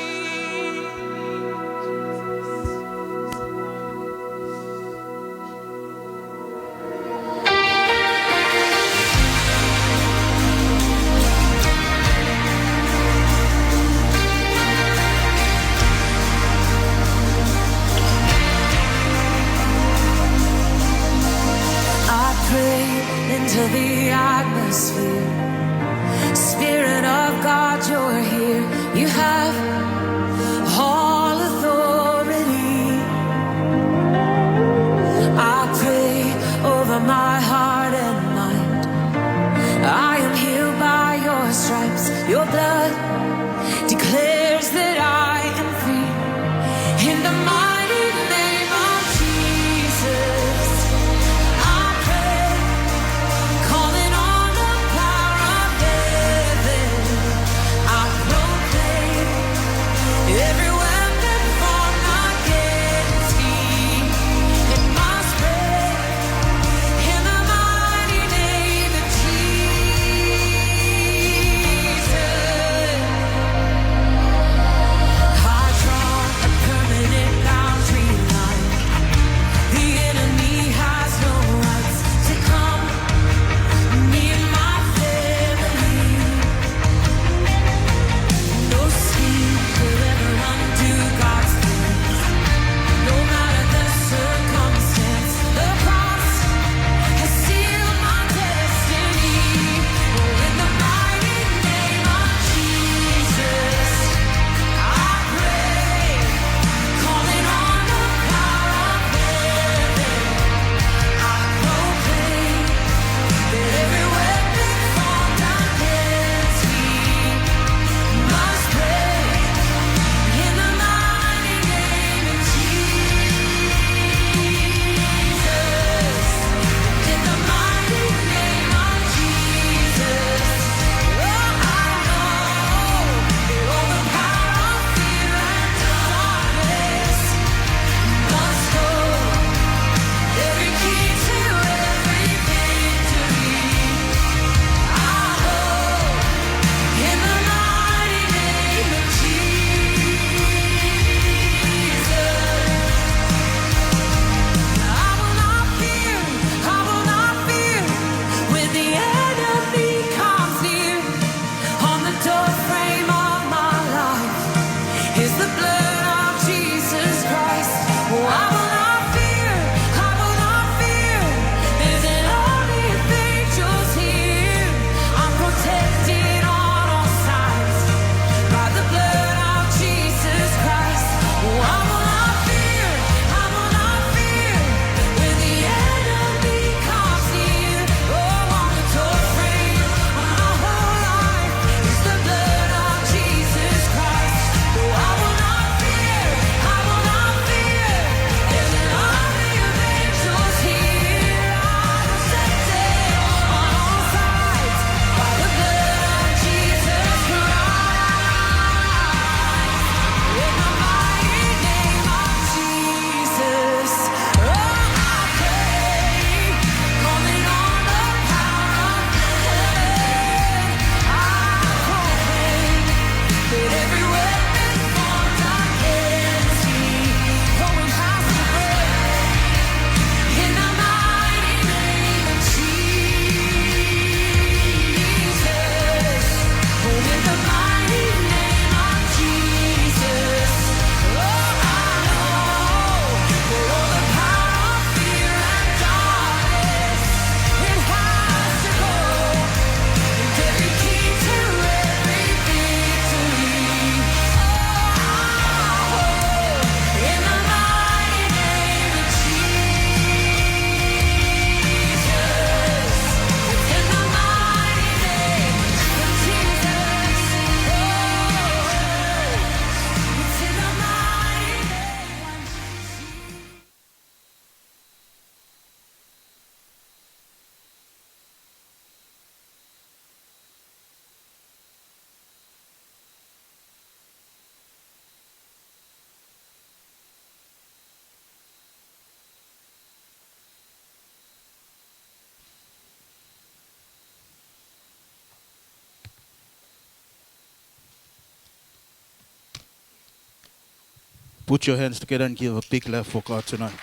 Put your hands together and give a big clap for God tonight.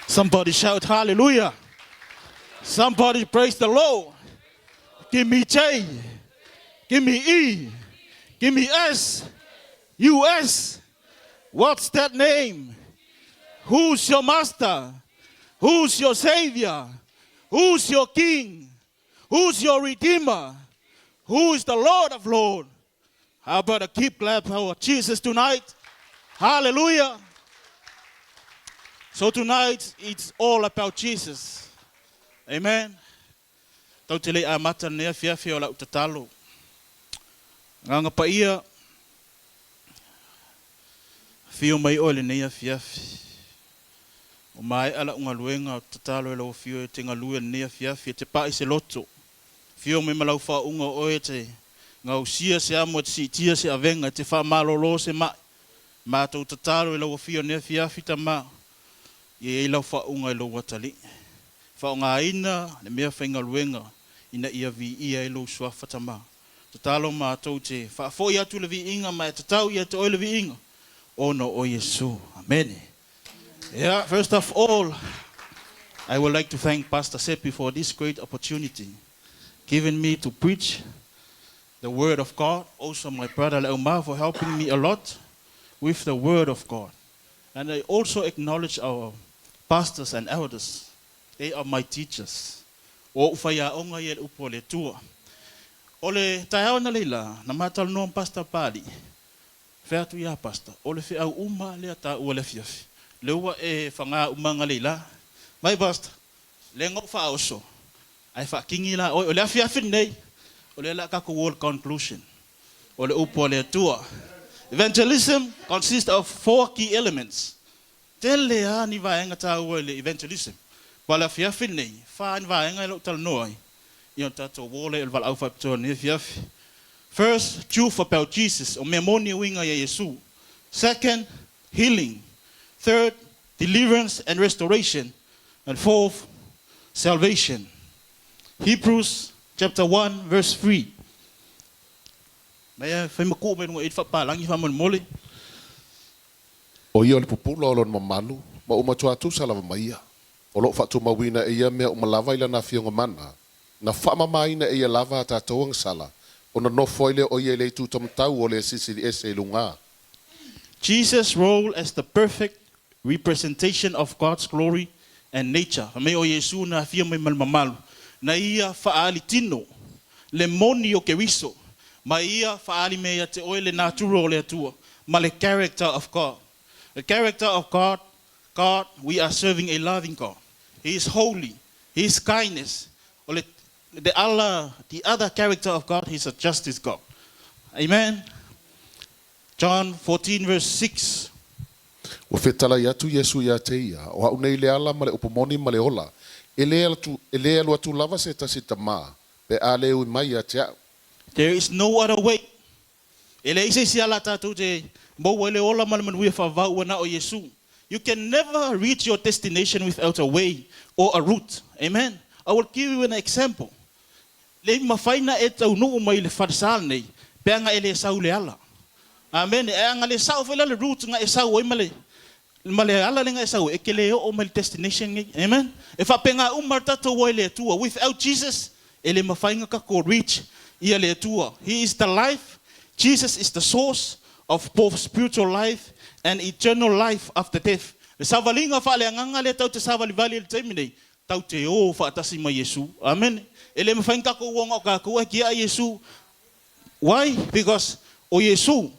Somebody shout hallelujah. Somebody praise the Lord. Give me J. Give me E. Give me S. U S. What's that name? Who's your master? Who's your savior? Who's your king? Who's your redeemer? Who is the Lord of Lords? How about a keep clap for Jesus tonight? Hallelujah. So tonight it's all about Jesus. Amen. Tau te le amata nei afiafi o lau tatalo. Agaga Paia afio mai oe lenei afiafi. Ua maea lau galuega o tatalo i lau afio e te galue lenei afiafi e te pai se loto. Afio mai ma lau faauuga o oe e te gausia se amo e te siitia se avega e te faamalolo se mai. Matou tatalo i lau afio lenei afiafi Tama ia i ai lau faauuga i lou atalii. Faaaogaina le mea faigaluega ina ia viia ai lou suafa Tama. Tatalo matou te faafoi atu le viiga ma e tatau ia te oe le viiga ona o Iesu. Amene. Yeah, first of all, I would like to thank Pastor Seppi for this great opportunity given me to preach the Word of God. Also, my brother Leoma for helping me a lot with the Word of God. And I also acknowledge our pastors and elders. They are my teachers. O ou faiaoga ia i le upu a le Atua. O le taeao analeila, na matalanoa ma Pastor Pali, fai atu ia Pastor, o le feau uma lea taua i le afiafi, lea ua e faga uma analeila. Mai Pastor, lea na ou faaoso, ae faakigi la oe. O le afiafi lenei, o lea o le a tatou o i le conclusion o le upu a le Atua. Evangelism consists of four key elements. Tele lava ni vaega taua i le evangelism. Pa o le afiafi lenei, fa ni vaega e lou talanoa ai, ia ona tatou o lea i le valaau faapitoa i lenei afiafi. First, truth about Jesus, o mea moni e uiga ia Iesu. Second, healing. Third, deliverance and restoration. And fourth, salvation. Hebrews chapter 1 verse 3. Mai fai makuu mai luga i le faapalagi faamolemole. O ia o le pupula o lona mamalu, ma ua matua tusa lava ma ia. O lo o faatumauina e ia mea uma lava i lana afioga mana, na faamamaina e ia lava a tatou agasala, ona nofo ai lea o ia i le itu taumatau o le Silisili Ese i luga. Jesus' role as the perfect representation of God's glory and nature. Fai mai o Iesu na afio mai ma le mamalu, na ia faaali tino le moni o Keriso, ma ia faaali mea ia te oe le natura o le Atua ma le character of God. The character of God, God, we are serving a loving God. He is holy. He is kindness. O le, the other, the other character of God, He is a justice God. Amen. John 14 verse 6. Ua fetalai atu Iesu ia te ia, O au nei le ala ma le upu moni ma le ola, e le atu, e le alu atu lava se tasi i le Tamā, pe a le ui mai ia te au. There is no other way. E leai se isi ala tatou te maua ai le ola ma le manuia faavavau ua na o Iesu. You can never reach your destination without a way or a route. Amen. I will give you an example. Le mafai na e taunuu mai i le falesa lenei pe ana e le sau i le ala. Amen. E ana le sao foi la le route na e sau ai ma le ma le ala lea na e sau ai, e te le oo mai i le destination nei. Amen. E faapena uma le tatou o ai i le Atua. Without Jesus, e le mafai na tatou reach ia le Atua. He is the life. Jesus is the source of both spiritual life and eternal life after death. Le savaliga faaleagaga lea tatou te savalivali ai i le taimi nei, tatou te o faatasi ma Iesu. Amene. E le mafai ona tatou o na o tatou ae tiaa Iesu. Why? Because o Iesu,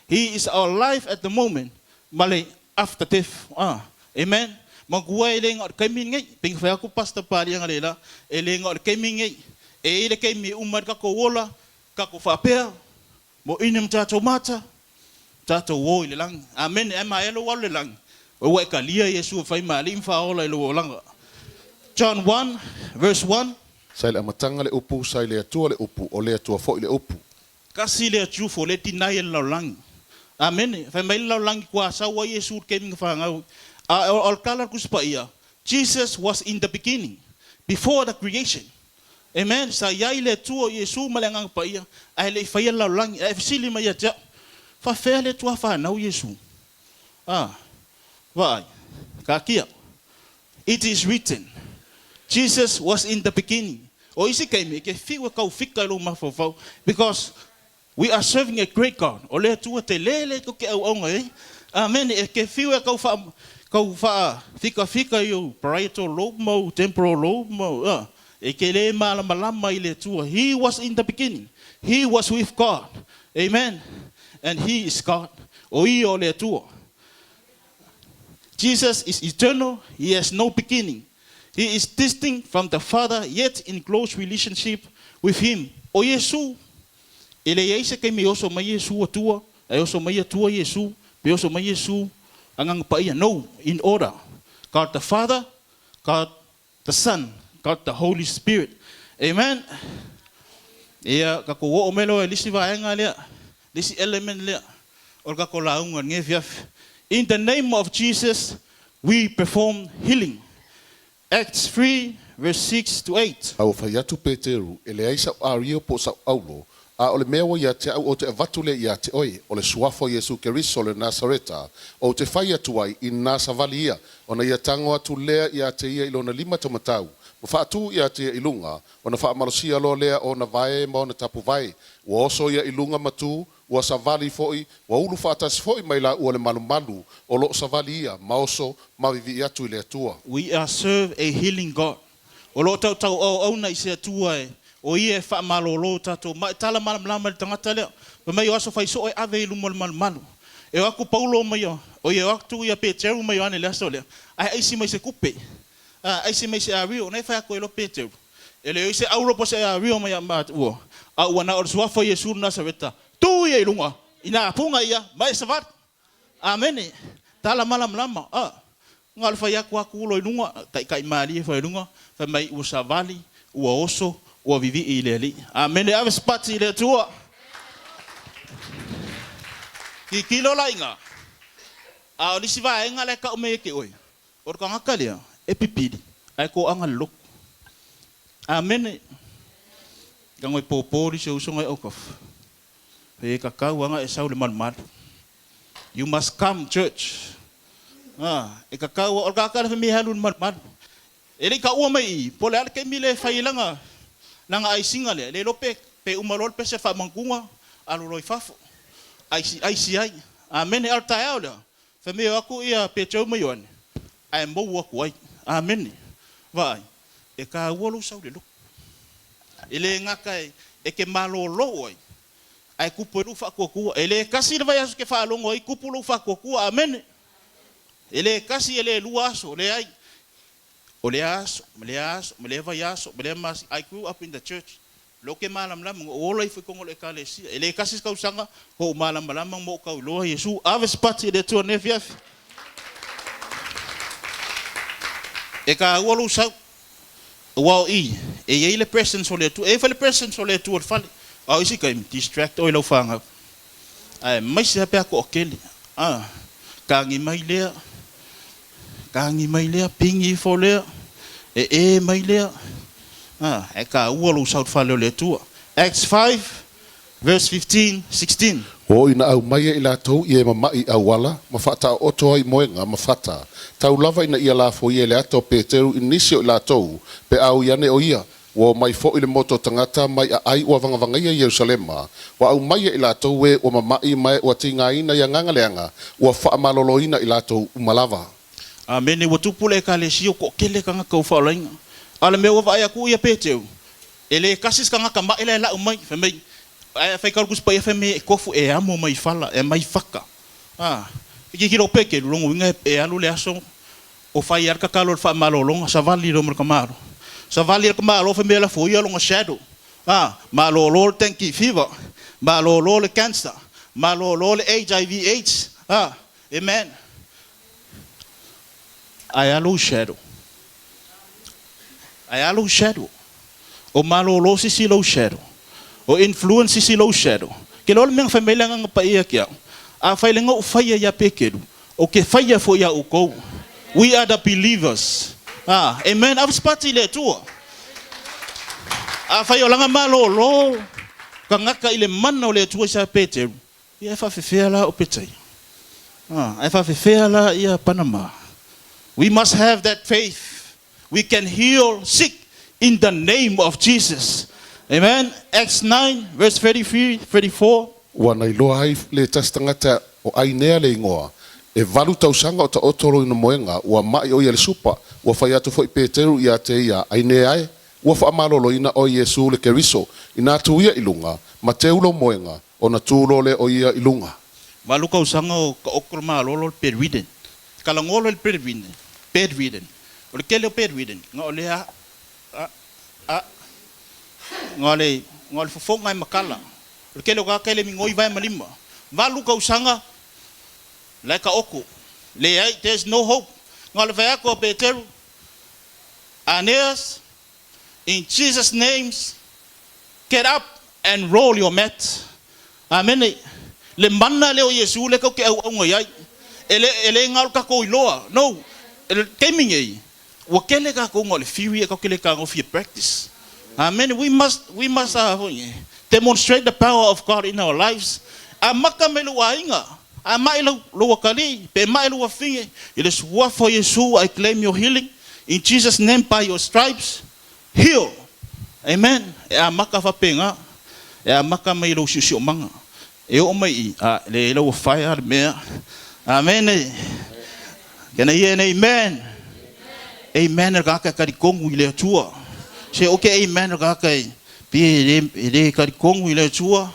He is our life at the moment ma le after death. Ah. Amen. Matua e le na o le taimi lenei. Pei ona fai atu Pastor Palia analeila, e le na o le taimi lenei. E i ai le taimi e uma ai le tatou ola, tatou faapea, moʻini ma tatou mata, tatou o i le lagi. Amene. Ae maea lou alu i le lagi, ua e talia Iesu e fai ma Alii ma Faaola i lou olaga. John 1 verse 1. Sa i le amataga le upu, sa i le Atua le upu, o le Atua foi le upu. Tasi lea Jufo lea deny e le lalolagi. Amene. Fai mai le lalolagi kua sau ai Iesu i le taimi na fanau. A o le tala a le Tusi Paia, Jesus was in the beginning, before the creation. Amen. Sa i ai le Atua o Iesu ma le Agaga Paia, ae le i faia le lalolagi. Ae fesili mai ia te au, faafefea le Atua fanau Iesu? Ah, vaai, taatia. It is written, Jesus was in the beginning. O isi taimi, e te fiu e kau fika i lou mafaufau, because we are serving a great God. O le Atua tele lea tou te auauna i ai. Amene. E te fiu e kau wha, kau wha fika fika i ou parietal lobe ma ou temporal lobe ma ou, ah, e te le malamalama i le Atua. He was in the beginning. He was with God. Amen. And He is God. O ia o le Atua. Jesus is eternal. He has no beginning. He is distinct from the Father yet in close relationship with Him. O Iesu, e le i ai se taimi e oso mai Iesu Atua, ae oso mai Atua Iesu, pe oso mai Iesu Agaga Paia. No, in order. God the Father, God the Son, God the Holy Spirit. Amen. Ia, tatou oo mai loa i le isi vaega lea, le isi element lea o le tatou lauga i lenei afiafi. In the name of Jesus, we perform healing. Acts 3 verse 6 to 8. A ua fai atu Peteru, E leai sa'u ario po o sa'u aulo, a o le mea ua ia te a'u ou te avatu lea iā te oe, o le suafa o Iesu Keriso o le Nasareta, ou te fai atu ai i nā savali ia, ona ia tago atu lea iā te ia i lona lima taumatau, ma faatū iā te ia i luga, ona faamalosia loa lea o ona vae ma ona tapuvae. Ua oso ia i luga ma tū, ua savali foʻi, ua ulu faatasi foʻi mai lāua le malumalu o loo savali ia, ma oso, ma vivii atu i le Atua. We are serve a healing God. O lo o tautau auauna i se Atua e o ia e faamalōlō tatou mai. Tala malamalama i le tagata lea, fai mai o aso fai soo e ave i luma o le malumalu. E o atu Paulo ma ia, o ia o atu ia Peteru ma Ioane i le aso lea, ae aisi mai se kupe, a, aisi mai se ario, na e fai atu ai loa Peteru, E le o i se auro po o se ario mai a matua, a ua na o le suafa o Iesu le Nasareta, tu ia i luga, i na apuga ia, ma e savali. Amene. Tala malamalama. A, na o le fai atu atu ulo i luga, taitai malie fai i luga, fai mai ua savali, ua oso, ua vivii i le Alii. Amene. Ave se pati i le Atua. Tilotilo la i ina, a o le isi vaega la e tau mai ia te oe, O le tagata lea e pipili ae toaga le lotu. Amene. Leaga e pōpō lisi o usoga e aukaf. Pe e kakau aga e sau le malumalu. You must come church. Ah, e kakau o le tagata lea fai mai e alu i le malumalu. E le i taua mai i i, po o le a le taimi lea e fai ai lana, lana aisiga lea, le iloa pe, pe uma loa le pese faamagatuga, alu loa i fafo. Aisi, aisi ai. Amene. A o le taeao lea, Fai mai o atu ia Petero ma Ioane, ae mou atu ai. Amene. Vaai, e kāua lou sau i le lotu. E le gata e te malōlō ai, ae tupu ai lou faatuatua. E le tasi le vaiaso e te faalogo ai tupu lou faatuatua. Amene. E le tasi, e le lua aso, leai. O lea aso, ma lea aso, ma lea vaiaso, ma lea masina. I grew up in the church. Lea ou te malamalama, na ou ola ifo i totonu o le Ekalesia. E le tasi se tausaga, ko ou malamalama ma ou tau iloa Iesu. Ave se pati i le Atua nei afiafi. E kāua lou sau, aua o i, e i ai le presence o le Atua. E i ai foi le presence o le Atua i le fale. A o isi taimi, distract oe i lau fanau. Aemaise lava pe a toatele. A, tagi mai lea, tagi mai lea, pigi ifo lea, e e mai lea. A, e taua lou sau i le fale o le Atua. Acts 5 verse 15, 16. O ina aumai e i latou ia e mamaʻi i auala, ma faataooto ai moega ma fata, tau lava ina ia lafoia i le ata o Peteru i nisi o i latou, pe a ui ane o ia, Ua omai foʻi le motu o tagata mai aai ua vagavagaia i Ierusalema, ua aumai e i latou e ua mamaʻi ma e ua tigaina i agaga leaga, ua faamaloloina i latou uma lava. Amene, ua tupu le Ekalesia o toatele tagata ua faaolaina. A o le mea ua vaai atu ia Peteru, e le tasi se tagata maʻi la e lau mai, fai mai, ae faitau le Tusi Paia fai mai e tofu e amo mai fala, e mai faka. A, tilotilo o Peteru, lona uiga e alu le aso O fai a le tatalo i le faamalologa, savali loa ma le tamalo. Savali le tamalo fai mai lafo ia lona shadow. A, malolo le dengue fever, malolo le cancer, malolo le HIV AIDS. A, amen. Ae a lou shadow? Ae a lou shadow? O malolo sisi lou shadow. O influence sisi lou shadow. Ke loa le mea na fai mai le Agaga Paia ki au, Afai le na ou faia ia Pekeru, ou ke faia foi ia oukou. We are the believers. Ah, amen. Ave se pati i le Atua. Afai o langa malolo tagata i le mana o le Atua i sa Peteru, ia e faafefea la o Petaia. Ae faafefea la ia Panama. We must have that faith. We can heal sick in the name of Jesus. Amen. Acts 9 verse 33, 34. Ua na iloa ai le tasi tagata o Ainea le igoa, e valu tausaga o taoto lona moega, ua ma'i o ia i le supa, ua fai atu foi Peteru ia te ia, Ainea e, ua faamaloloina oe e Iesu le Keriso, inā tu ia i luga, ma teu lou moega, ona tu loa lea o ia i luga. Valu tausaga o taoto le malolo le bedridden. Talanoa loa i le bedridden, bedridden. O le tele o bedridden, na o le a, a, a, na o le, na o le fofoga e matala. O le tele o tagata e le migoi vae ma lima. Valu tausaga, la e taoto. Leai, there's no hope. Na o le fai atu a Peteru, Aeneas, in Jesus names, get up and roll your mat. Amene. Le mana lea o Iesu lea tatou te auauna i ai. E le, e le galo tatou iloa. No. I le taimi nei, ua tele tatou na o le theory ae tatou te le tagofia practice. Amene. We must, we must demonstrate the power of God in our lives. Amata mai lou aiga. A ma'i lau, lou atalii, pe ma'i lou afine, i le suafa o Iesu, I claim your healing. In Jesus name, by your stripes, heal. Amen. E amata faapena. E amata mai i lou siosiomaga. E oo mai i, a, leai la ua fai lava le mea. Amene. Can I hear an amen? Amen le tagata e talitonu i le Atua. Se oke amen le tagata e pei e le, e le talitonu i le Atua.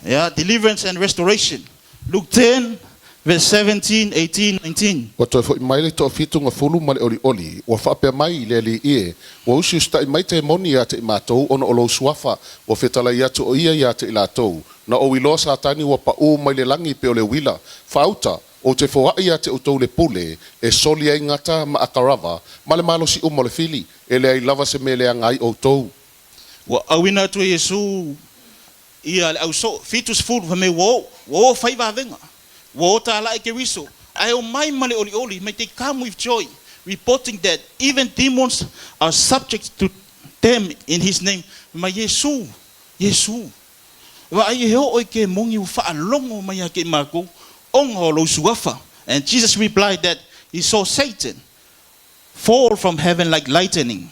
Yeah, deliverance and restoration. Luke 10, verse 17, 18, 19. Ua toe foi mai le toafitu gafulu ma le olioli, ua faapea mai i le Alii e, Ua usiusitaʻi mai temoni ia te i matou ona o lou suafa, ua fetalai atu o ia ia te i latou. Na ou iloa Satani ua paʻū mai le lagi pei o le uila, faauta, ou te foaʻi ia te outou le pule, e soli ai gata ma akarava, ma le malosi uma o le fili, e leai lava se mea e leaga ai outou. Ua auina atu e Iesu ia le ausoo, 70, fai mai ua oo, ua oo fai vavega, ua oo talai Keriso, ae omai ma le olioli, may they come with joy, reporting that even demons are subject to them in His name. Fai mai, Iesu, Iesu, vaai e oo i ke moni ua faalogo mai ia te i matou, ona o lou suafa. And Jesus replied that he saw Satan fall from heaven like lightning.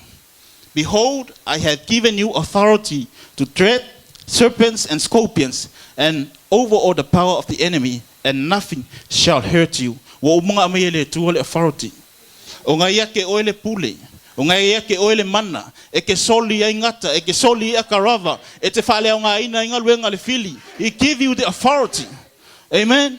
Behold, I have given you authority to tread serpents and scorpions, and over all the power of the enemy, and nothing shall hurt you. Ua uma ona aumai e le Atua le authority. O na ia te oe le pule, o na ia te oe le mana, e te soli ai gata, e te soli ai akarava, e te faaleaogaina ai galuega a le fili. He give you the authority. Amen.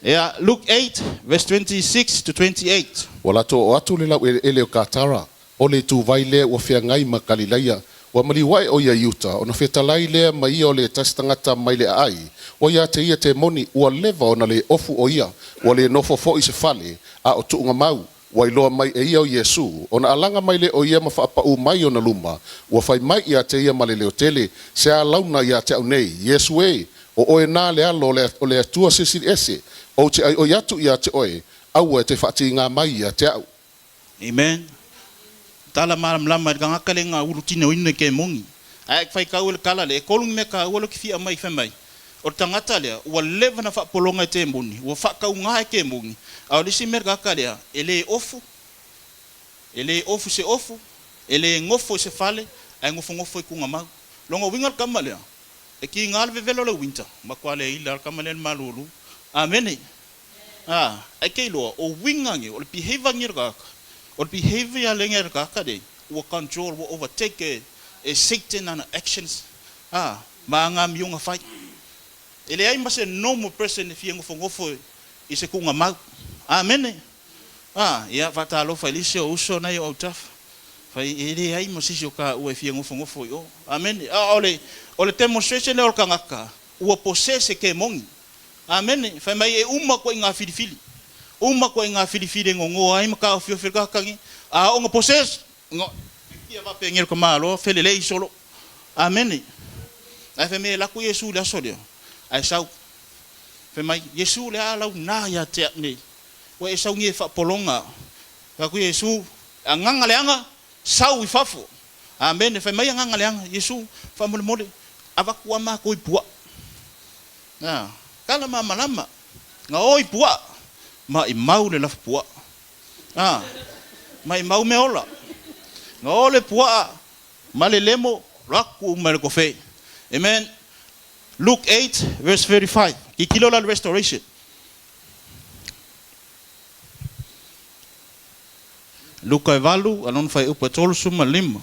Ia, Luke 8, verse 26 to 28. Ua latou oo atu i le laueleele o Katara, o le ituvai lea ua feagai ma Kalilaia, ua maliu ae o ia i uta, ona fetalai lea ma ia o le tasi tagata mai le aai, ua ia te ia temoni, ua leva ona le ofu o ia, ua le nofo foi i se fale, a o tuuga mau, ua iloa mai e ia o Iesu, ona alaga mai lea o ia ma faapaū mai ona luma, ua fai mai ia te ia ma le leo tele, Se a launa ia te au nei, Iesu e, o oe na le Alo o le Atua Silisili Ese, ou te ʻaiʻoi atu ia te oe, aua e te faatīgā mai ia te aʻu. Amen. Tala malamalama i le tagata le ga ulu tinoina i kemoni. Ae faitau e le tala lea, e tolu ni mea taua lea ou te fia aumai fai mai, o le tagata lea ua leva ona faapologa e temoni, ua faatauga e kemoni, a o le isi mea le tagata lea, e le ofu, e le ofu se ofu, e le nofo i se fale, ae nofonofo i tugamau. Lona uiga le tama lea, e kiga le vevela o le winter, matua le ila le tama lea i le malulu. Amene. A, ae ke iloa, o uiga nei, o le behavior nei o le tagata, o le behavior lea o le tagata nei, ua control, ua overtake e, e Satan ana actions, a, ma ana amioga fai. E leai ma se normal person e fia nofonofo i se tuuga mau. Amene. A, ia, faatalofa i le isi o uso nei o autafa. Fai, e leai ma se isi o taua e fia nofonofo i o. Amene. A o le, o le demonstration lea o le tagata, ua possess e kemoni. Amene. Fai mai e uma koe i ngā filifili. Uma koe i ngā filifili e gogoa ai ma taofiofi le kakagi. A oo na possess, no, ia faapegelo ka malo, felelei solo. Amene. Ae fai mai e lako Iesu i le aso lea. Ae sau. Fai mai, Iesu le a lau na ia te au nei. Ua e saunia e faapologa. Fai atu Iesu, agaga leaga, sau i fafo. Amene. Fai mai agaga leaga, Iesu, faamolemole, avatu a matou i puaa. A, tala malamalama. Ga o i puaa, maʻimau le lafupuaʻa. A, maʻimau meaola. Ga o le puaa ma le lemo, loaku uma i le kofe. Amen. Luke 8 verse 35. Tilotilo la le restoration. Luka e 8, a lona fuaiupu e 35.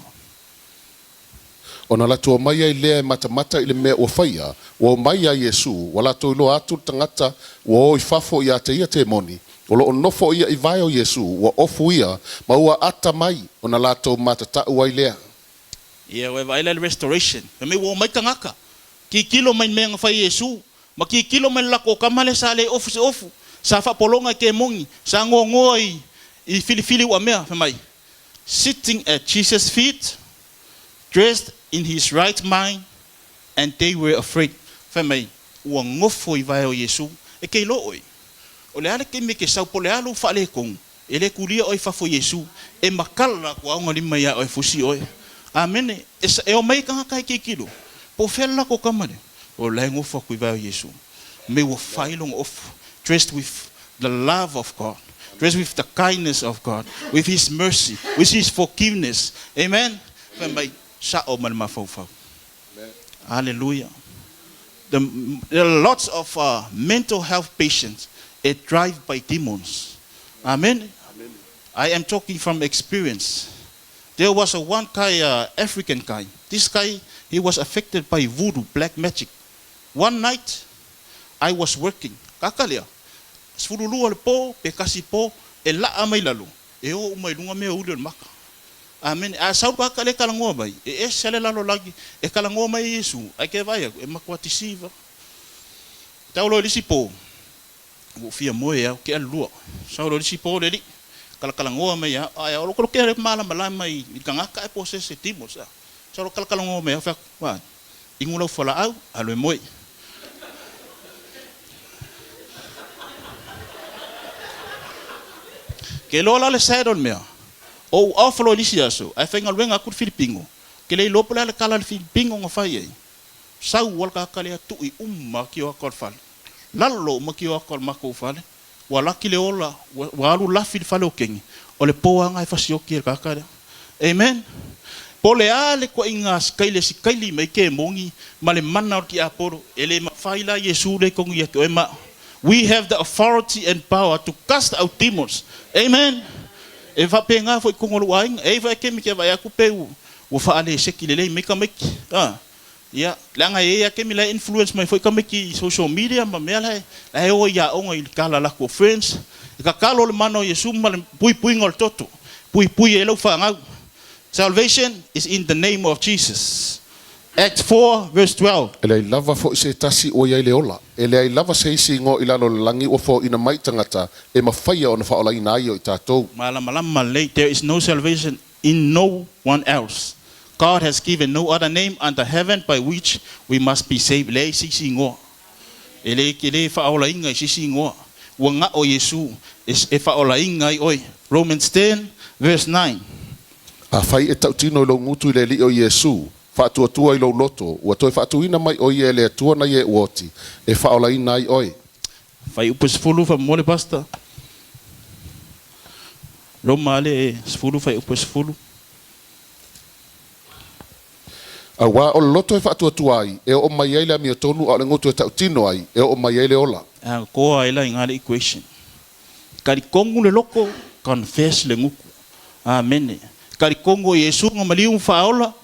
Ona latou omai ai lea e matamata i le mea ua faia, ua omai iā Iesu, ua latou iloa atu le tagata ua o i fafo ia te ia temoni, o loo nofo ia i vae o Iesu, ua ofu ia, ma ua atamai, ona latou matataʻu ai lea. Ia, ua e vaai la i le restoration. Fai mai ua omai tagata, tilotilo mai i le mea na fai e Iesu, ma tilotilo mai i le latou tama lea sa le ofu se ofu, sa faapologa i kemoni, sa goagoa i i filifili uamea, fai mai, sitting at Jesus' feet, dressed in his right mind, and they were afraid. Fai mai, ua nofo i vae o Iesu, e ke iloa ʻoe. O le a le taimi e te sau po o le a lou faaletonu, e le tulia ʻoe i fafo i Iesu, e matala atu lava ona lima iā ʻoe e fusi ʻoe. Amene. E, e omai tagata e tilotilo, po o fea le latou tama lea? O la e nofo atu i vae o Iesu. Me ua fai lona ofu, dressed with the love of God, dressed with the kindness of God, with His mercy, with His forgiveness. Amen. Fai mai, saʻo ma le mafaufau. Hallelujah. There are lots of mental health patients that drive by demons. Amen. I am talking from experience. There was a one guy, African guy. This guy, he was affected by voodoo, black magic. One night, I was working. Kaka lea, 12 le po, pe 1 po, e laa mai lalo, e o uma i luga mea uli o le maka. Amen. A sau kaka le kalagoa mai, e ese le lalolagi, e kalagoa mai e Iesu, ae ke vaai aku, e matua tisiva. Tau loa i le isi po, ua ou fia moe au, tea le 2. Sau loa i le isi po le alii, kalakalagoa mai au, ae o lou kea le malamalama i le tagata ae po o se isi demons a. Sau loa kalakalagoa mai au, fai atu, "Ua, inu lau fualaau, alu e moe." Ke iloa la le sad o le mea, o ou off loa i le isi aso, ae faigaluega atu le Filipino, ke le iloa po o le a le kala a le Filipino na fai ai. Sau lava le tagata lea tui uma tioata o le fale. Lalo uma tioata o le matou fale. Ua laki le ola, ua alu lafi i le fale o keni, o le po lava lena e fasioti e le tagata lea. Amen. Po o le a le ituaiga sikaili e sikaili mai ai kemoni ma le mana o le tiapolo, e le mafai la Iesu lea i totonu ia te oe ma au. We have the authority and power to cast out demons. Amen. E faapena foi i totonu o lou aiga. E i ai foi taimi ke vaai atu pe ua faaleseki lelei mai tamaiti. Ah. Ia, leaga e i ai lava taimi la e influence mai foi tamaiti i social media ma mea la e, la e o ai i aoga i le kala latou friends. E tatalo le mana o Iesu ma le puipuiga o le toto, puipui ai lau fanau. Salvation is in the name of Jesus. Acts 4 verse 12. E leai lava foi se tasi ua i ai le ola, e leai lava se isi igoa i lalo o le lagi ua foaina mai i tagata e mafaia ona faaolaina ai o i tatou. Malamalama lelei, there is no salvation in no one else. God has given no other name under heaven by which we must be saved. Leai se isi igoa. E le, e le faaolaina i se isi igoa. Ua gao Iesu e, e faaolaina ai oe. Romans 10 verse 9. Afai e tautino i lou gutu i le Alii o Iesu, faatuatua i lou loto, ua toe faatuina mai o ia e le Atua nai e ua oti, e faaolaina ai oe. Fuaiupu 10 faamolemole Pastor. Roma le 10 fuaiupu 10. Auā o le loto e faatuatua ai, e oo mai ai le amiotonu, a o le gutu e tautino ai, e oo mai ai le ola. A toa ai la i ina le equation. Talitonu le loto, confess le gutu. Amene. Talitonu o Iesu na maliu ma faaola,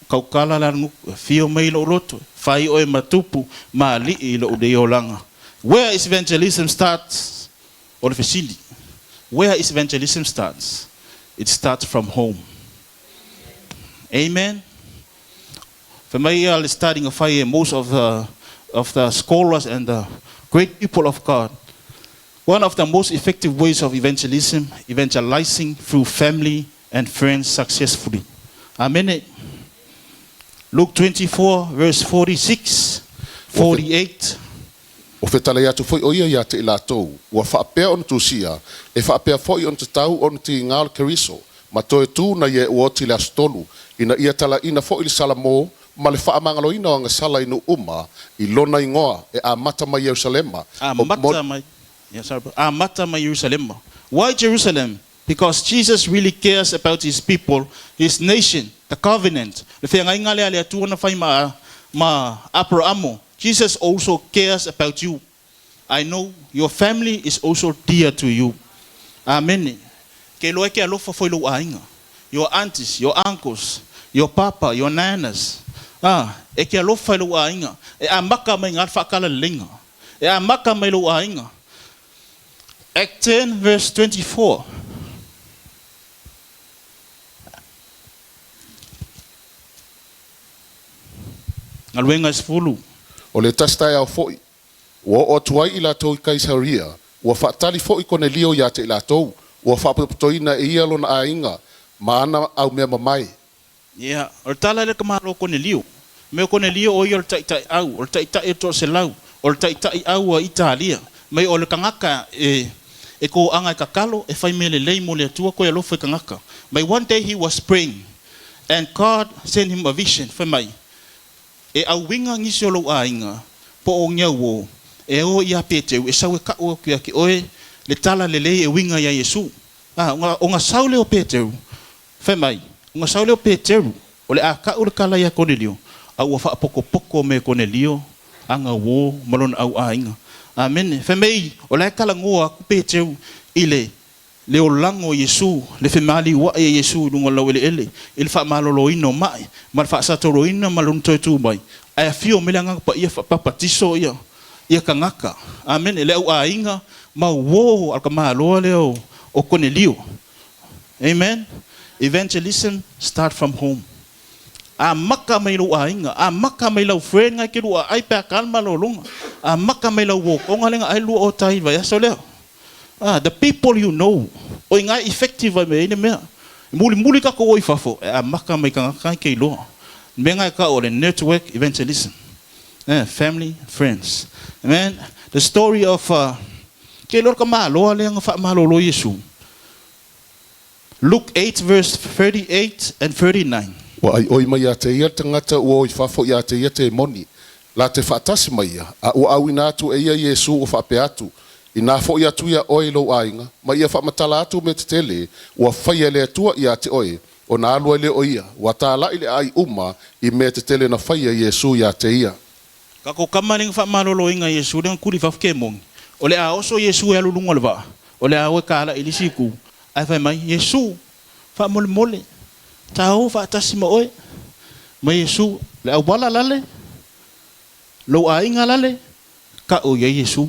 tautala la le gutu, e afio mai i lou loto, fai oe ma tupu ma alii i lou nei olaga. Where is evangelism starts? O le fesili. Where is evangelism starts? It starts from home. Amen. Fai mai ia le study na fai e most of the scholars and the great people of God. One of the most effective ways of evangelism, evangelizing through family and friends successfully. Amen. Luke 24 verse 46, 48. Ua fetalai atu foi o ia iā te i latou, ua faapea ona tusia, e faapea foi ona tatau ona tiga o le Keriso, ma toe tu nai e ua oti i le aso tolu, ina ia talaina foi le Salamo ma le faamagaloina o agasala i nuu uma i lona igoa e amata mai Ierusalema. Amata mai, yeah, sorry, amata mai Ierusalema. Why Jerusalem? Because Jesus really cares about his people, his nation, the covenant. Le feagaiga lea a le Atua na fai ma, ma Aperamo. Jesus also cares about you. I know your family is also dear to you. Amene. Ke iloa e ke alofa foi lou aiga. Your aunties, your uncles, your papa, your nanas. Ah, e ke alofa i lou aiga. E amaka mai ngā le faakalaleiga. E amaka mai lou aiga. Act 10 verse 24. Galuega e 10. O le tasi taeao foi, ua oo atu ai i latou i Kaisaria, ua faatali foi Konelio ia te i latou, ua faapotopotoina e ia lona aiga ma ana au mea mamae. Ia, o le tala lea ka malo o Konelio. Mea o Konelio o ia o le taitai au, o le taitai o le toaselau, o le taitai au a Italia. Mai o le kagaka e, e kōaga e kakalo, e fai mea lelei mo le Atua, koe alofa i kagaka. Mai one day he was praying and God sent him a vision, fai mai, E auiga nisi o lou aiga, po o ni auō, e o iā Peteu, e sau e kaʻu aku iā ke oe le tala lelei e uiga iā Iesū. A, o ga sau lea o Peteu, Fai mai, Ua sau lea o Peteru, o le a kaʻu le kala iā Konelio, a ua faapokopoko me Konelio, aga uō ma lona au aiga. Amene. Fai mai, o la e kalagoa aku Peteru i le le olaga o Iesu, le femaliuaʻi e Iesu i luga o le laueleele, i le faamaloloina o maʻi, ma le faasatoloina ma lona toe tu mai, ae afio mai le Agaga Paia faapapatiso ia, ia kagaka. Amene. Le au aiga ma uō a le kamaloa lea o Konelio. Amen. Evangelism start from home. Amaka mai lou aiga, amaka mai lau friend ngai ke lua ai pe a ka le malologa. Amaka mai lau uokoga le nga ai lua o tai vaiaso lea. Ah, the people you know. O i ngai effective ai me ai le mea. Mulimuli kakou o i fafo, e amaka mai kagaka ngai ke iloa. Mea ngai ka o le network evangelism. Eh, family, friends. Amen. The story of uh, ke iloa le ka maloa lea nga faamalolo Iesu. Luke 8 verse 38 and 39. Ua ʻaiʻoi mai iā te ia le tagata ua o i fafo iā te ia te moni, la te faatasi mai ia, a ua ʻauina atu e ia Iesū ua faapea atu, Inā foʻi atu ia ʻoe i lou ʻaiga, ma ia faamatala atu mea tetele ua faia e le Atua iā te ʻoe, ona alu ai lea o ia, ua tālaʻi le ʻaʻai uma i mea tetele na faia Iesū iā te ia. Ka ko kama le faamaloloina Iesu le kuli fafo ke moni. O le a oso Iesu e alu luga o le vaa, o le a o e kalaʻi i le isi itu, ae fai mai, Iesu, faamolemole, ta o faatasi ma oe. Ma Iesu, le auala lale, lou aiga lale, kaʻu i ai Iesu,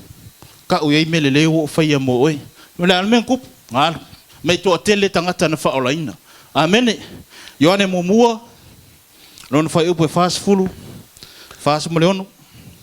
kaʻu i ai mea lelei ua ou faia mo oe. O le a le mea na tupu? Galu. Mai toatele tagata na faaolaina. Amene. Ioane muamua, Lona fuaiupu e 40, 46.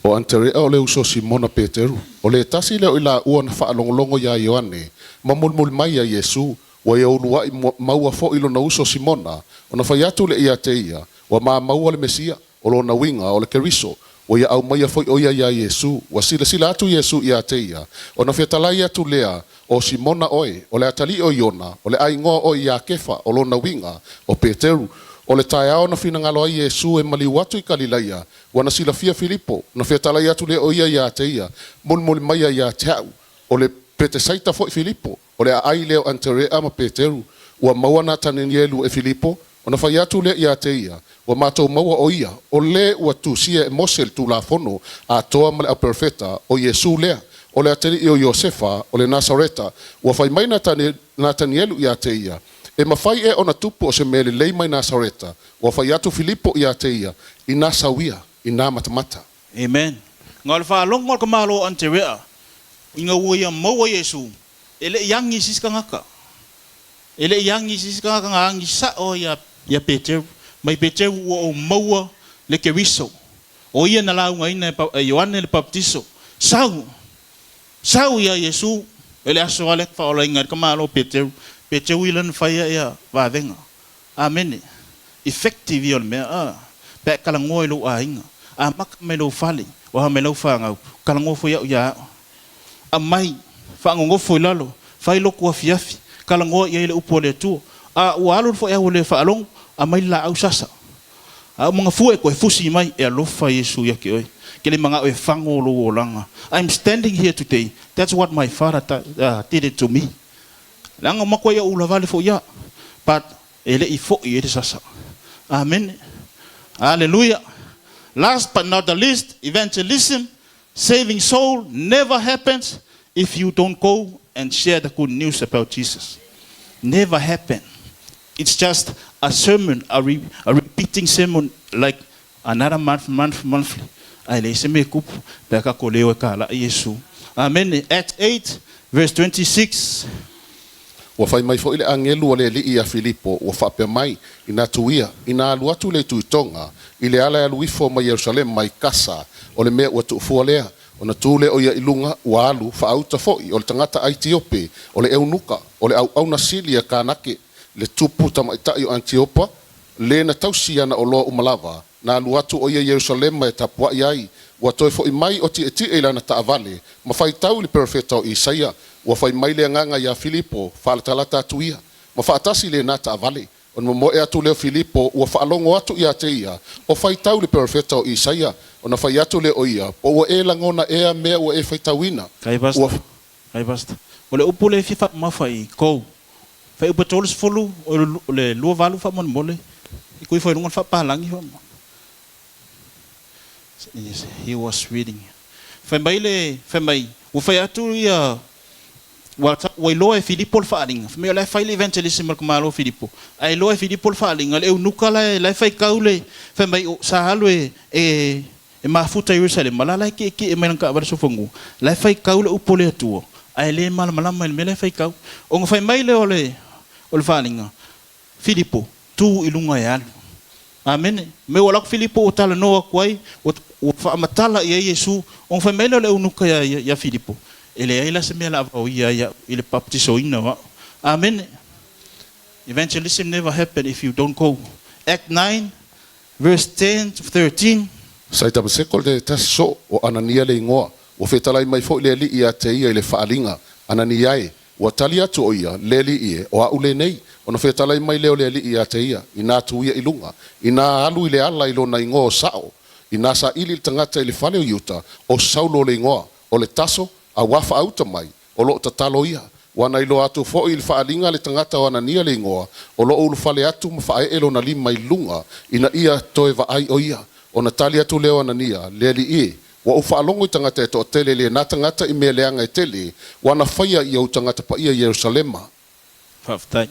O Anterea o le uso o Simona Peteru, o le tasi lea o i laua na faalogologo iā Ioane ma mulimuli mai iā Iesu, ua ia uluaʻi maua foʻi lona uso Simona, ona fai atu lea iā te ia, Ua ma maua le Mesia, o lona uiga, o le Keriso, ua ia aumaia foi ʻo ia iā Iesu. Ua silasila atu Iesu iā te ia, ona fetalai atu lea, O Simona ʻoe, o le atalii o Iona, o le a igoa ʻoe iā Kefa, o lona uiga, o Peteru. O le taeao na finagalo ai Iesu e maliu atu i Kalilaia, ua na silafia Filipo, na fetalai atu lea o ia iā te ia, Mulimuli maia iā te aʻu. O le Petesaita foi Filipo, o le aʻai lea o Anterea ma Peteru. Ua maua Natanenielu e Filipo, ona fai atu lea iā te ia, Ua matou maua ʻo ia, o le ua tusia e Mose le Tulafono atoa ma le Auperofeta, ʻo Iesū lea, o le atalii o Iosefa, o le Nasareta. Ua fai mai Natanielu iā te ia, E mafai ea ona tupu o se mea lelei mai Nasareta? Ua fai atu Filipo iā te ia, Inā sauia, inā matamata. Amen. Nga o le faalogo a le kamalo o Anterea ina ua ia maua Iesu, e le i agi i se isi kagaka. E le i agi i se isi kagaka na agi saʻo ai ia Peteru. Mai Peteru ua ou maua le Keriso. O ia na laugaina e Ioane le Papatiso. Sau! Sau ia Iesu e le aso ale faaolaina i le kamalo o Peteru. Peteru i lana faia ia vavega. Amene. Effective ia o le mea, a. Pe a e kalagoa i lou aiga, amaka mai lou fale, o a mai lau fanau, kalagoa foi au ia a'u. Aumai, faanonofo i lalo, fai loku afiafi, kalagoa i ai le upu a le Atua. A ua alu foi au e le faalogo, aumai le laau sasa. A ou magafua e koe fusi mai, e alofa Iesu ia te oe. Ke le maga'o e fago lou olaga. I'm standing here today, that's what my father did it to me. Leaga o makuai au ulavale fo'i a, but e le'i fo'i ai le sasa. Amene. Hallelujah. Last but not the least, evangelism, saving soul never happens if you don't go and share the good news about Jesus. Never happen. It's just a sermon, a, re, a repeating sermon like another month, month, monthly. Ae leai se mea e kupu, pe a kako leo e kalaʻi Iesu. Amene. Acts 8 verse 26. Ua fai mai foi le agelu a le Alii iā Filipo, ua faapea mai, Inā tu ia, inā alu atu le Tuitoga, i le ala e alu ifo mai Ierusalema i Kasa, o le mea ua tuufua lea, ona tu lea o ia i luga, ua alu, faauta foi, o le tagata Aitiope, o le eunuka, o le auauna sili a Kanake, le tupu tamaitai o Antiopa, le na tausi ana oloa uma lava, na alu atu o ia i Ierusalema e tapuai ai, ua toe foi mai o tietie i lana taavale, ma faitau i le perofeta o Isaia, ua fai mai le Agaga iā Filipo, faalatalata atu ia, ma faatasi lena taavale. Ona momoe atu lea o Filipo, ua faalogo atu ia te ia, o faitau i le perofeta o Isaia, ona fai atu lea o ia, Po ua e lagona ea mea ua e faitauina? Kai Pastor, Ua. Kai Pastor. O le upu lea e fia faamamafa i kou fuaiupu e 30 o le 28 faamolemole i kui ifo i luga o le faapalagi faamolemole. Yes, he was reading. Fai mai le, fai mai, ua fai atu ia, ua, ua iloa e Filipo le faaaliga. Fai mai o la e fai le evangelism a le tamaloa o Filipo. Ae iloa e Filipo le faaaliga, le eunuka la e, la e faitau le, fai mai, sa alu e, e, E mafuta i Ierusalema, la la e kiekie mai lana taavale sofanua, la e faitau le upu a le Atua, ae le malamalama i le mea la e faitau. Ona fai mai lea o le o le faaaliga, Filipo, tu i luga e alu. Amene. Mea ua alu atu Filipo ua talanoa atu ai, ua ua faamatala i ai Iesu, ona fai mai lea o le eunuka ia ia ia Filipo, E leai la se mea o le a vaoia ai au i le baptisoina o au. Amene. Evangelism never happen if you don't go. Act 9 Verse 10 to 13. Sa i Tamaseko le tasi soo o Anania le igoa. Ua fetalai mai foi le Alii ia te ia i le faaaliga, Anania e, ua tali atu o ia, le Alii e, o a'u lenei. Ona fetalai mai lea o le Alii ia te ia, Inā tu ia i luga, inā alu i le ala i lona igoa o Sa'o, inā saili le tagata i le fale o Iuta, o Saulo le igoa, o le Taso, a ua faauta mai, o loo tatalo ia. Ua na iloa atu foi i le faaaliga le tagata o Anania le igoa, o loo ulufale atu ma faaee lona lima i luga, ina ia toe vaai o ia. Ona tali atu lea o Anania, Le Alii e, ua ou faalogo i tagata e toatele lena tagata i mea leaga e tele, ua na faia i ou tagata paia i Ierusalema. Faafetai.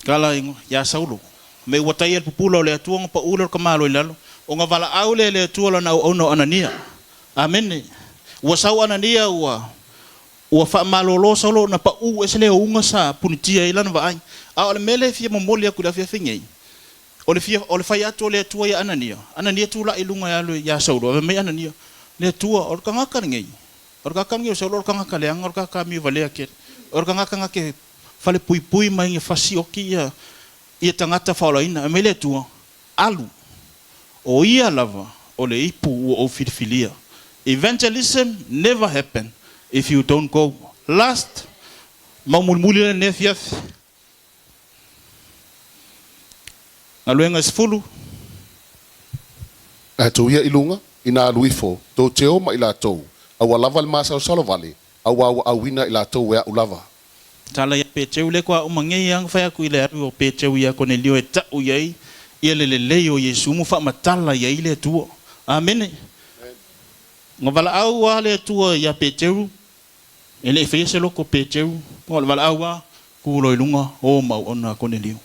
Kala iā Saulo. Me ua taia le pupula o le Atua ona paʻu lea o le tamaloa i lalo, ona valaau lea e le Atua lana auauna o Anania. Amene. Ua sau Anania ua ua faamalōlō Saulo ona paʻu ese le ouga sa punitia ai lana vaai. A o le mea lea e fia momoli atu i le afiafi nei, o le fia o le fai atu o le Atua iā Anania, Anania tulaʻi i luga e alu iā Saulo, ave mai Anania, le Atua, o le tagata lenei, O le tagata lenei o Saulo o le tagata leaga, o le tagata amio valea tele. O le tagata na te falepuipui mai na fasioki ia ia tagata faaolaina. Aumai le Atua, alu. O ia lava o le ipu ua ou filifilia. Evangelism never happen if you don't go. Last, mau mulimuli lea lenei afiafi. Galuega e sefulu. Ae tou ia i luga, ina alu ifo, tou te o ma i latou, a ua lava le masalosalo vale, auā ua auina i latou e a'u lava. Tala ia Peteu le kua uma ngei anga fai aku i le alu o Peteu ia Konelio e ta'u i ai ia le lelei o Iesu mo faamatala i ai le Atua. Amene. Nga valaau a le Atua ia Peteu E le i faia se loko Peteu, o le valaau a, ku loa i luga, o ma auauna a Konelio.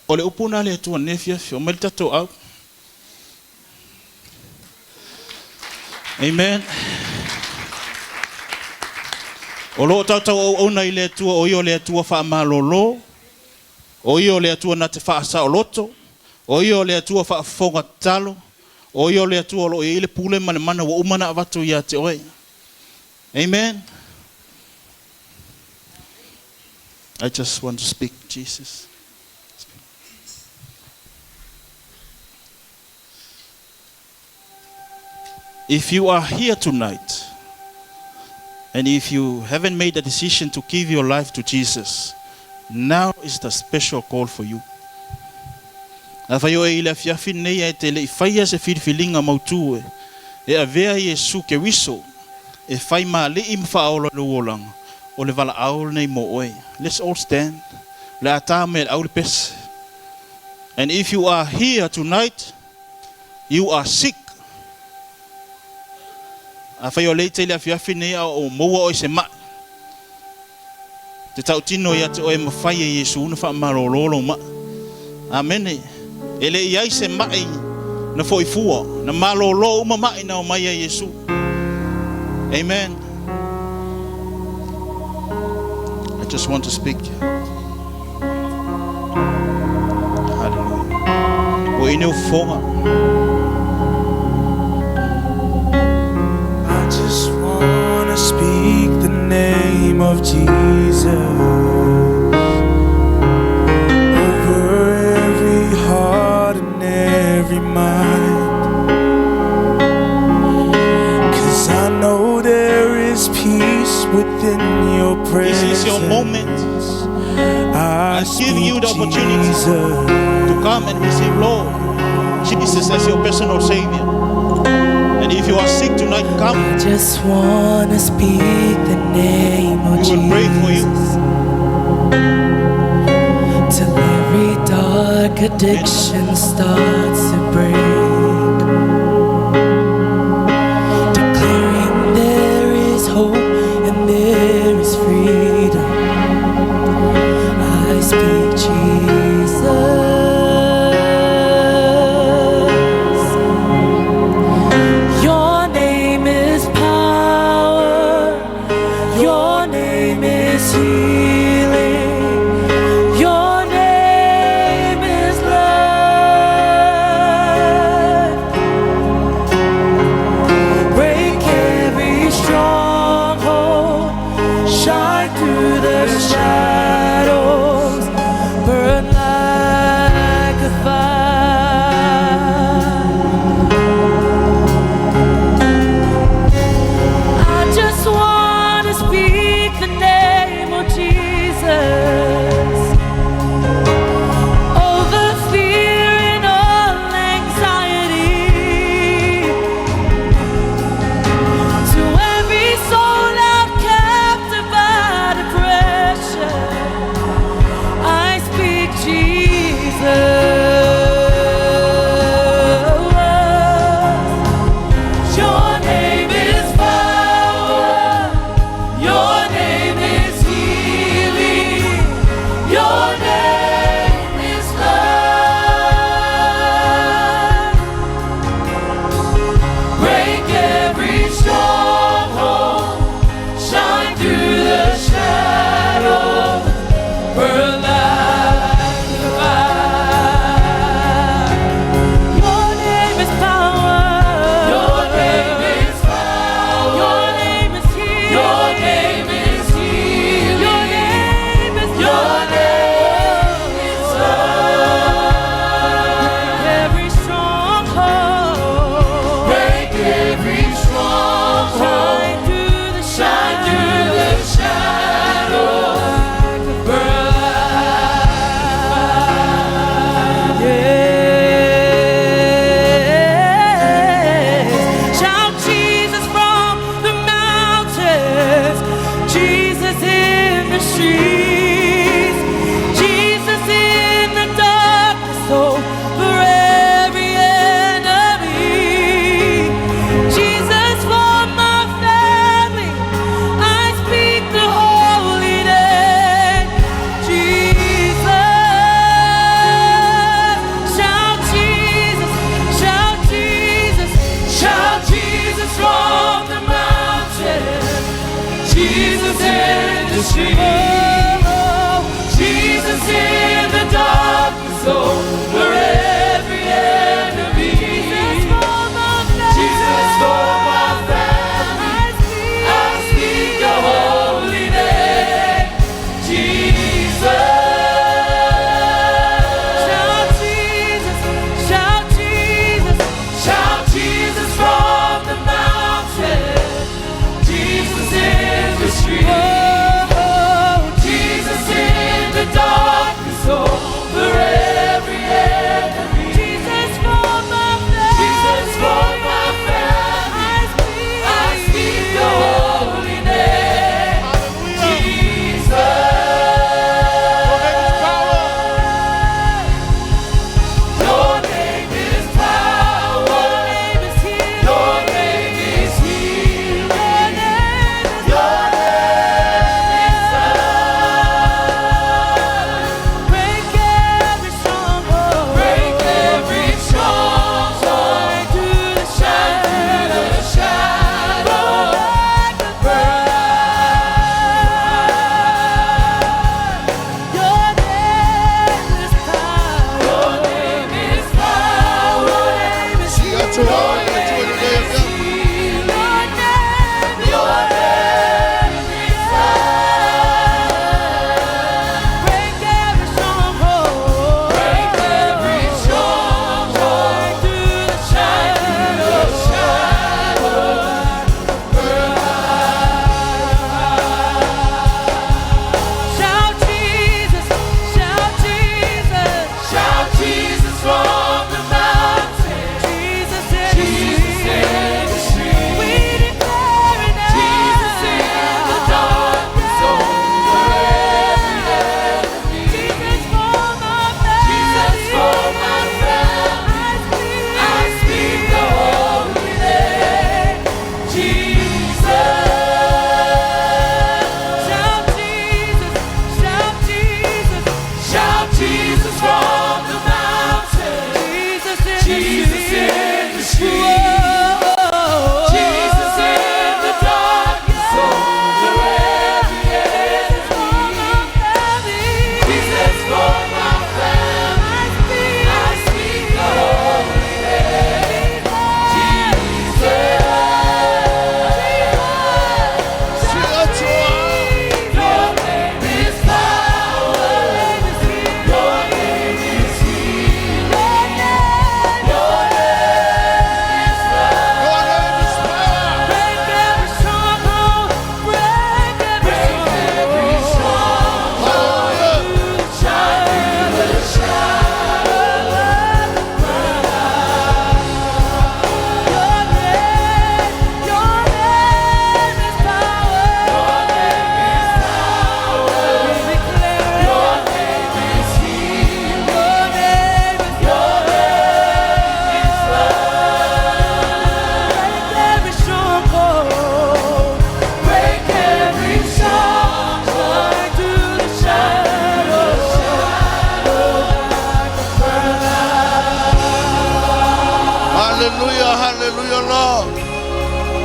O le upu na a le Atua nei afiafi, omai le tatou au. Amen. O lo o tatou auauna i le Atua, o ia o le Atua faamalolo, o ia o le Atua na te faasaoloto, o ia o le Atua faafofoga tatalo, o ia o le Atua o lo o i ai le pule ma le mana ua uma ona avatu ia te oe. Amen. I just want to speak Jesus. If you are here tonight and if you haven't made a decision to give your life to Jesus, now is the special call for you. Afai oe i le afiafi lenei ae te le i faia se filifiliga mautū e e avea Iesu Keriso e fai ma Alii ma Faaola i lou olaga, o le valaau lenei mo oe. Let's all stand. O le a ta mai e le au le pese. And if you are here tonight, you are sick. Afai o lea e te i le afiafi lenei a o maua oe i se ma'i, te tautino ia te oe e mafai e Iesu ona faamalolo lou ma'i. Amene. E le i ai se ma'i na fo'i fua, na malolo uma ma'i na omai ai Iesu. Amen. I just want to speak. Hallelujah. Ua ine ufofoga. I just wanna speak the name of Jesus over every heart and every mind. 'Cause I know there is peace within your This is your presence. moment. I I'm giving you speak the opportunity Jesus. to come and receive Lord Jesus as your personal Savior. And if you are sick tonight, come. I just wanna speak the name of We will pray for you. Jesus till every dark addiction starts to break. Declaring there is hope and there is freedom. I speak Jesus. Your name is power. Your name is healing. Your name is love.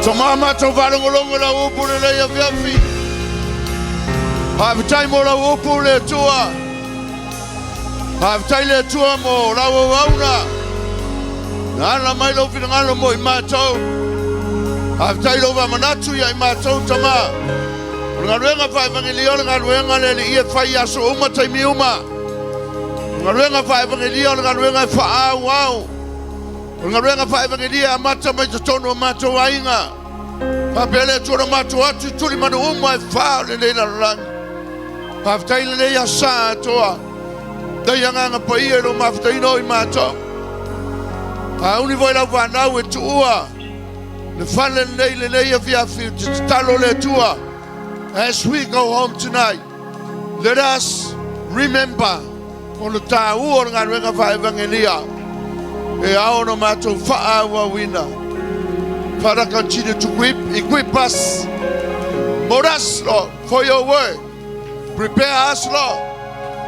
Tama matou faalogologo i lau upu lenei afiafi. Faafetai mo lau upu le Atua. Faafetai le Atua mo lau auauna. Na ala mai lou finagalo mo i matou. Faafetai lou faamanatu ia i matou Tama. O le galuega faa-evangelia o le galuega le Alii e fai i aso uma taimi uma. O le galuega faa-evangelia o le galuega e faaauau. O le galuega faa-evangelia e amata mai totonu o matou aiga. Faapea le Atua na matou atu i tulimanu uma e fa o lenei lalolagi. Faafetai lenei aso sa atoa. Dai agaga paia i lou mafutaina o i matou. Auni foi lau fanau e tuua le fale lenei lenei afiafi ou te tatalo le Atua. As we go home tonight, let us remember o le tāua o le galuega faa-evangelia e ao ona matou faaauauina. Father, continue to equip, equip us, mold us, Lord, for your work. Prepare us, Lord.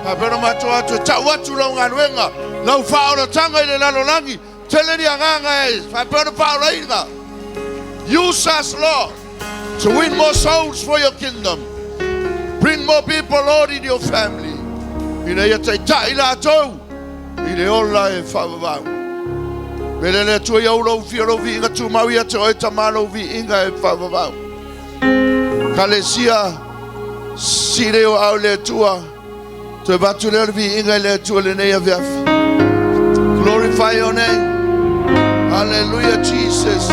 Faapea ona matou atu e tau atu lau galuega, lau faaolataga i le lalolagi, tele ni agaga e faapea ona faaolaina. Use us, Lord, to win more souls for your kingdom. Bring more people, Lord, in your family. Ina ia taitai latou i le ola e faavavau. Me le le Atua ia ulo ufia lou viiga tumau ia te oe tama lou viiga e faavavau. Kalesia si leo au le Atua. Toe vatu leo le viiga i le Atua lenei afiafi. Glorify your name. Hallelujah, Jesus.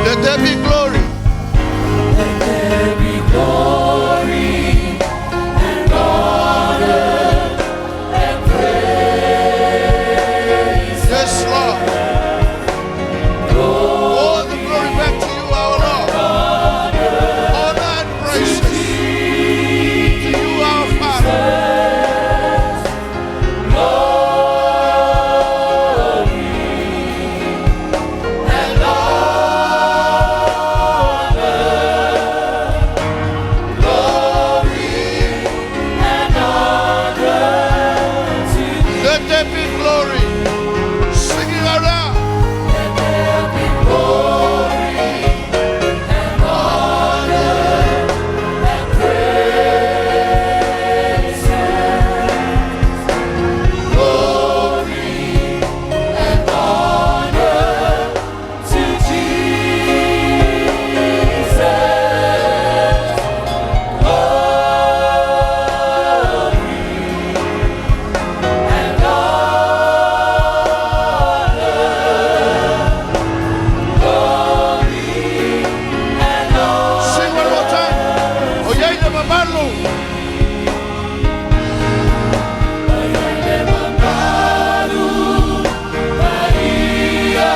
Let there be glory. Let there be glory and honor and praise. Yes, Lord. All the glory back to you, our Lord. Honor and praises to you, our Father. Glory and honor, glory and honor to thee. Let there be glory. Sing it out loud. Let there be glory and honor and praises. Glory and honor to Jesus. Glory and honor. Glory and honor. Sing one more time. O iai le mamalu. Le mamalu, paia,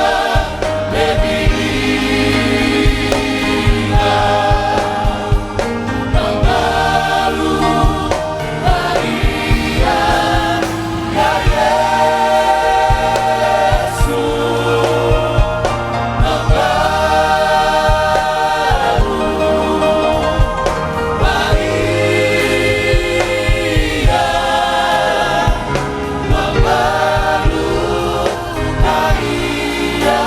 le viiga. Mamalu, paia, ia Iesu. Mamalu, paia. Mamalu, paia,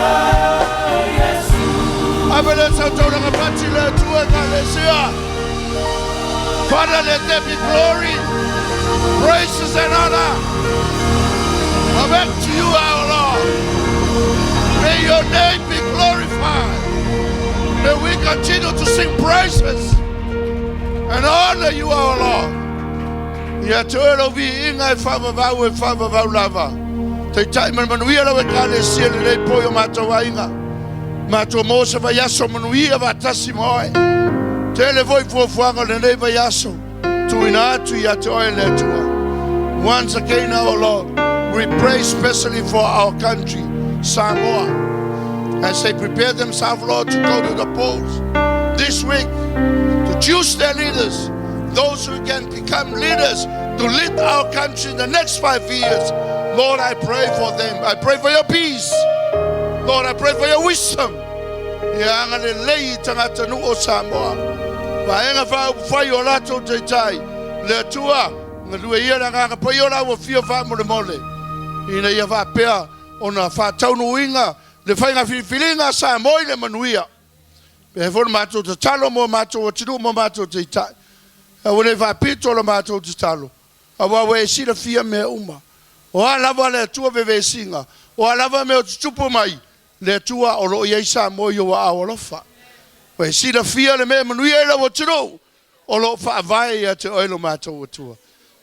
Iesu. Avele sautaulaga pati le Atua e kalesia. Father, let there be glory, praises and honor. Back to you, our Lord. May your name be glorified. May we continue to sing praises and honor you, our Lord. Ia te oe lau viiga e faavavau e faavavau lava. Taitai ma le manuia lau ekalesia lenei po i o matou aiga. Matou maua se vaiaso manuia faatasi ma oe. Tele foi fuafuaga o lenei vaiaso. Tuuina atu ia te oe le Atua. Once again, our Lord, we pray especially for our country, Samoa, as they prepare themselves, Lord, to go to the polls this week to choose their leaders, those who can become leaders to lead our country in the next 5 years. Lord, I pray for them. I pray for your peace. Lord, I pray for your wisdom. Ia agalelei i tagatanuu o Samoa. Vaega faaupufai o latou taitai. Le Atua, galue ia le agaga paia o lau afio faamolemole. Ina ia faapea ona faataunuuina le faiga filifiliga a Samoa i le manuia. Pea foi le matou tatalo mo matou atunuu ma matou taitai. Aua ne i faapito la matou tatalo, aua ua e silafia mea uma. O a lava le Atua vevesiga, o a lava mea o tutupu mai, le Atua o lo o i ai Samoa i ou aao alofa. Ua e silafia le mea e manuia ai lau atunuu, o lo o faavae ia te oe lo matou Atua.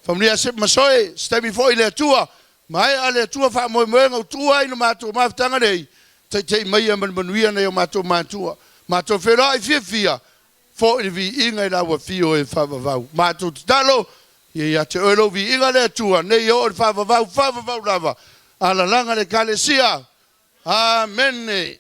Faamanuia Sepu ma Soe, se taimi foi le Atua, maea le Atua faamoemoega ua tuua ai le matou mafutaga nei, taitai maia ma le manuia nai o matou matua. Matou feiloai fiafia, foi le viiga i lau afio e faavavau. Matou tatalo, ia ia te oe lou viiga le Atua, nei oo i le faavavau, faavavau lava. Alalaga le Ekalesia. Amene.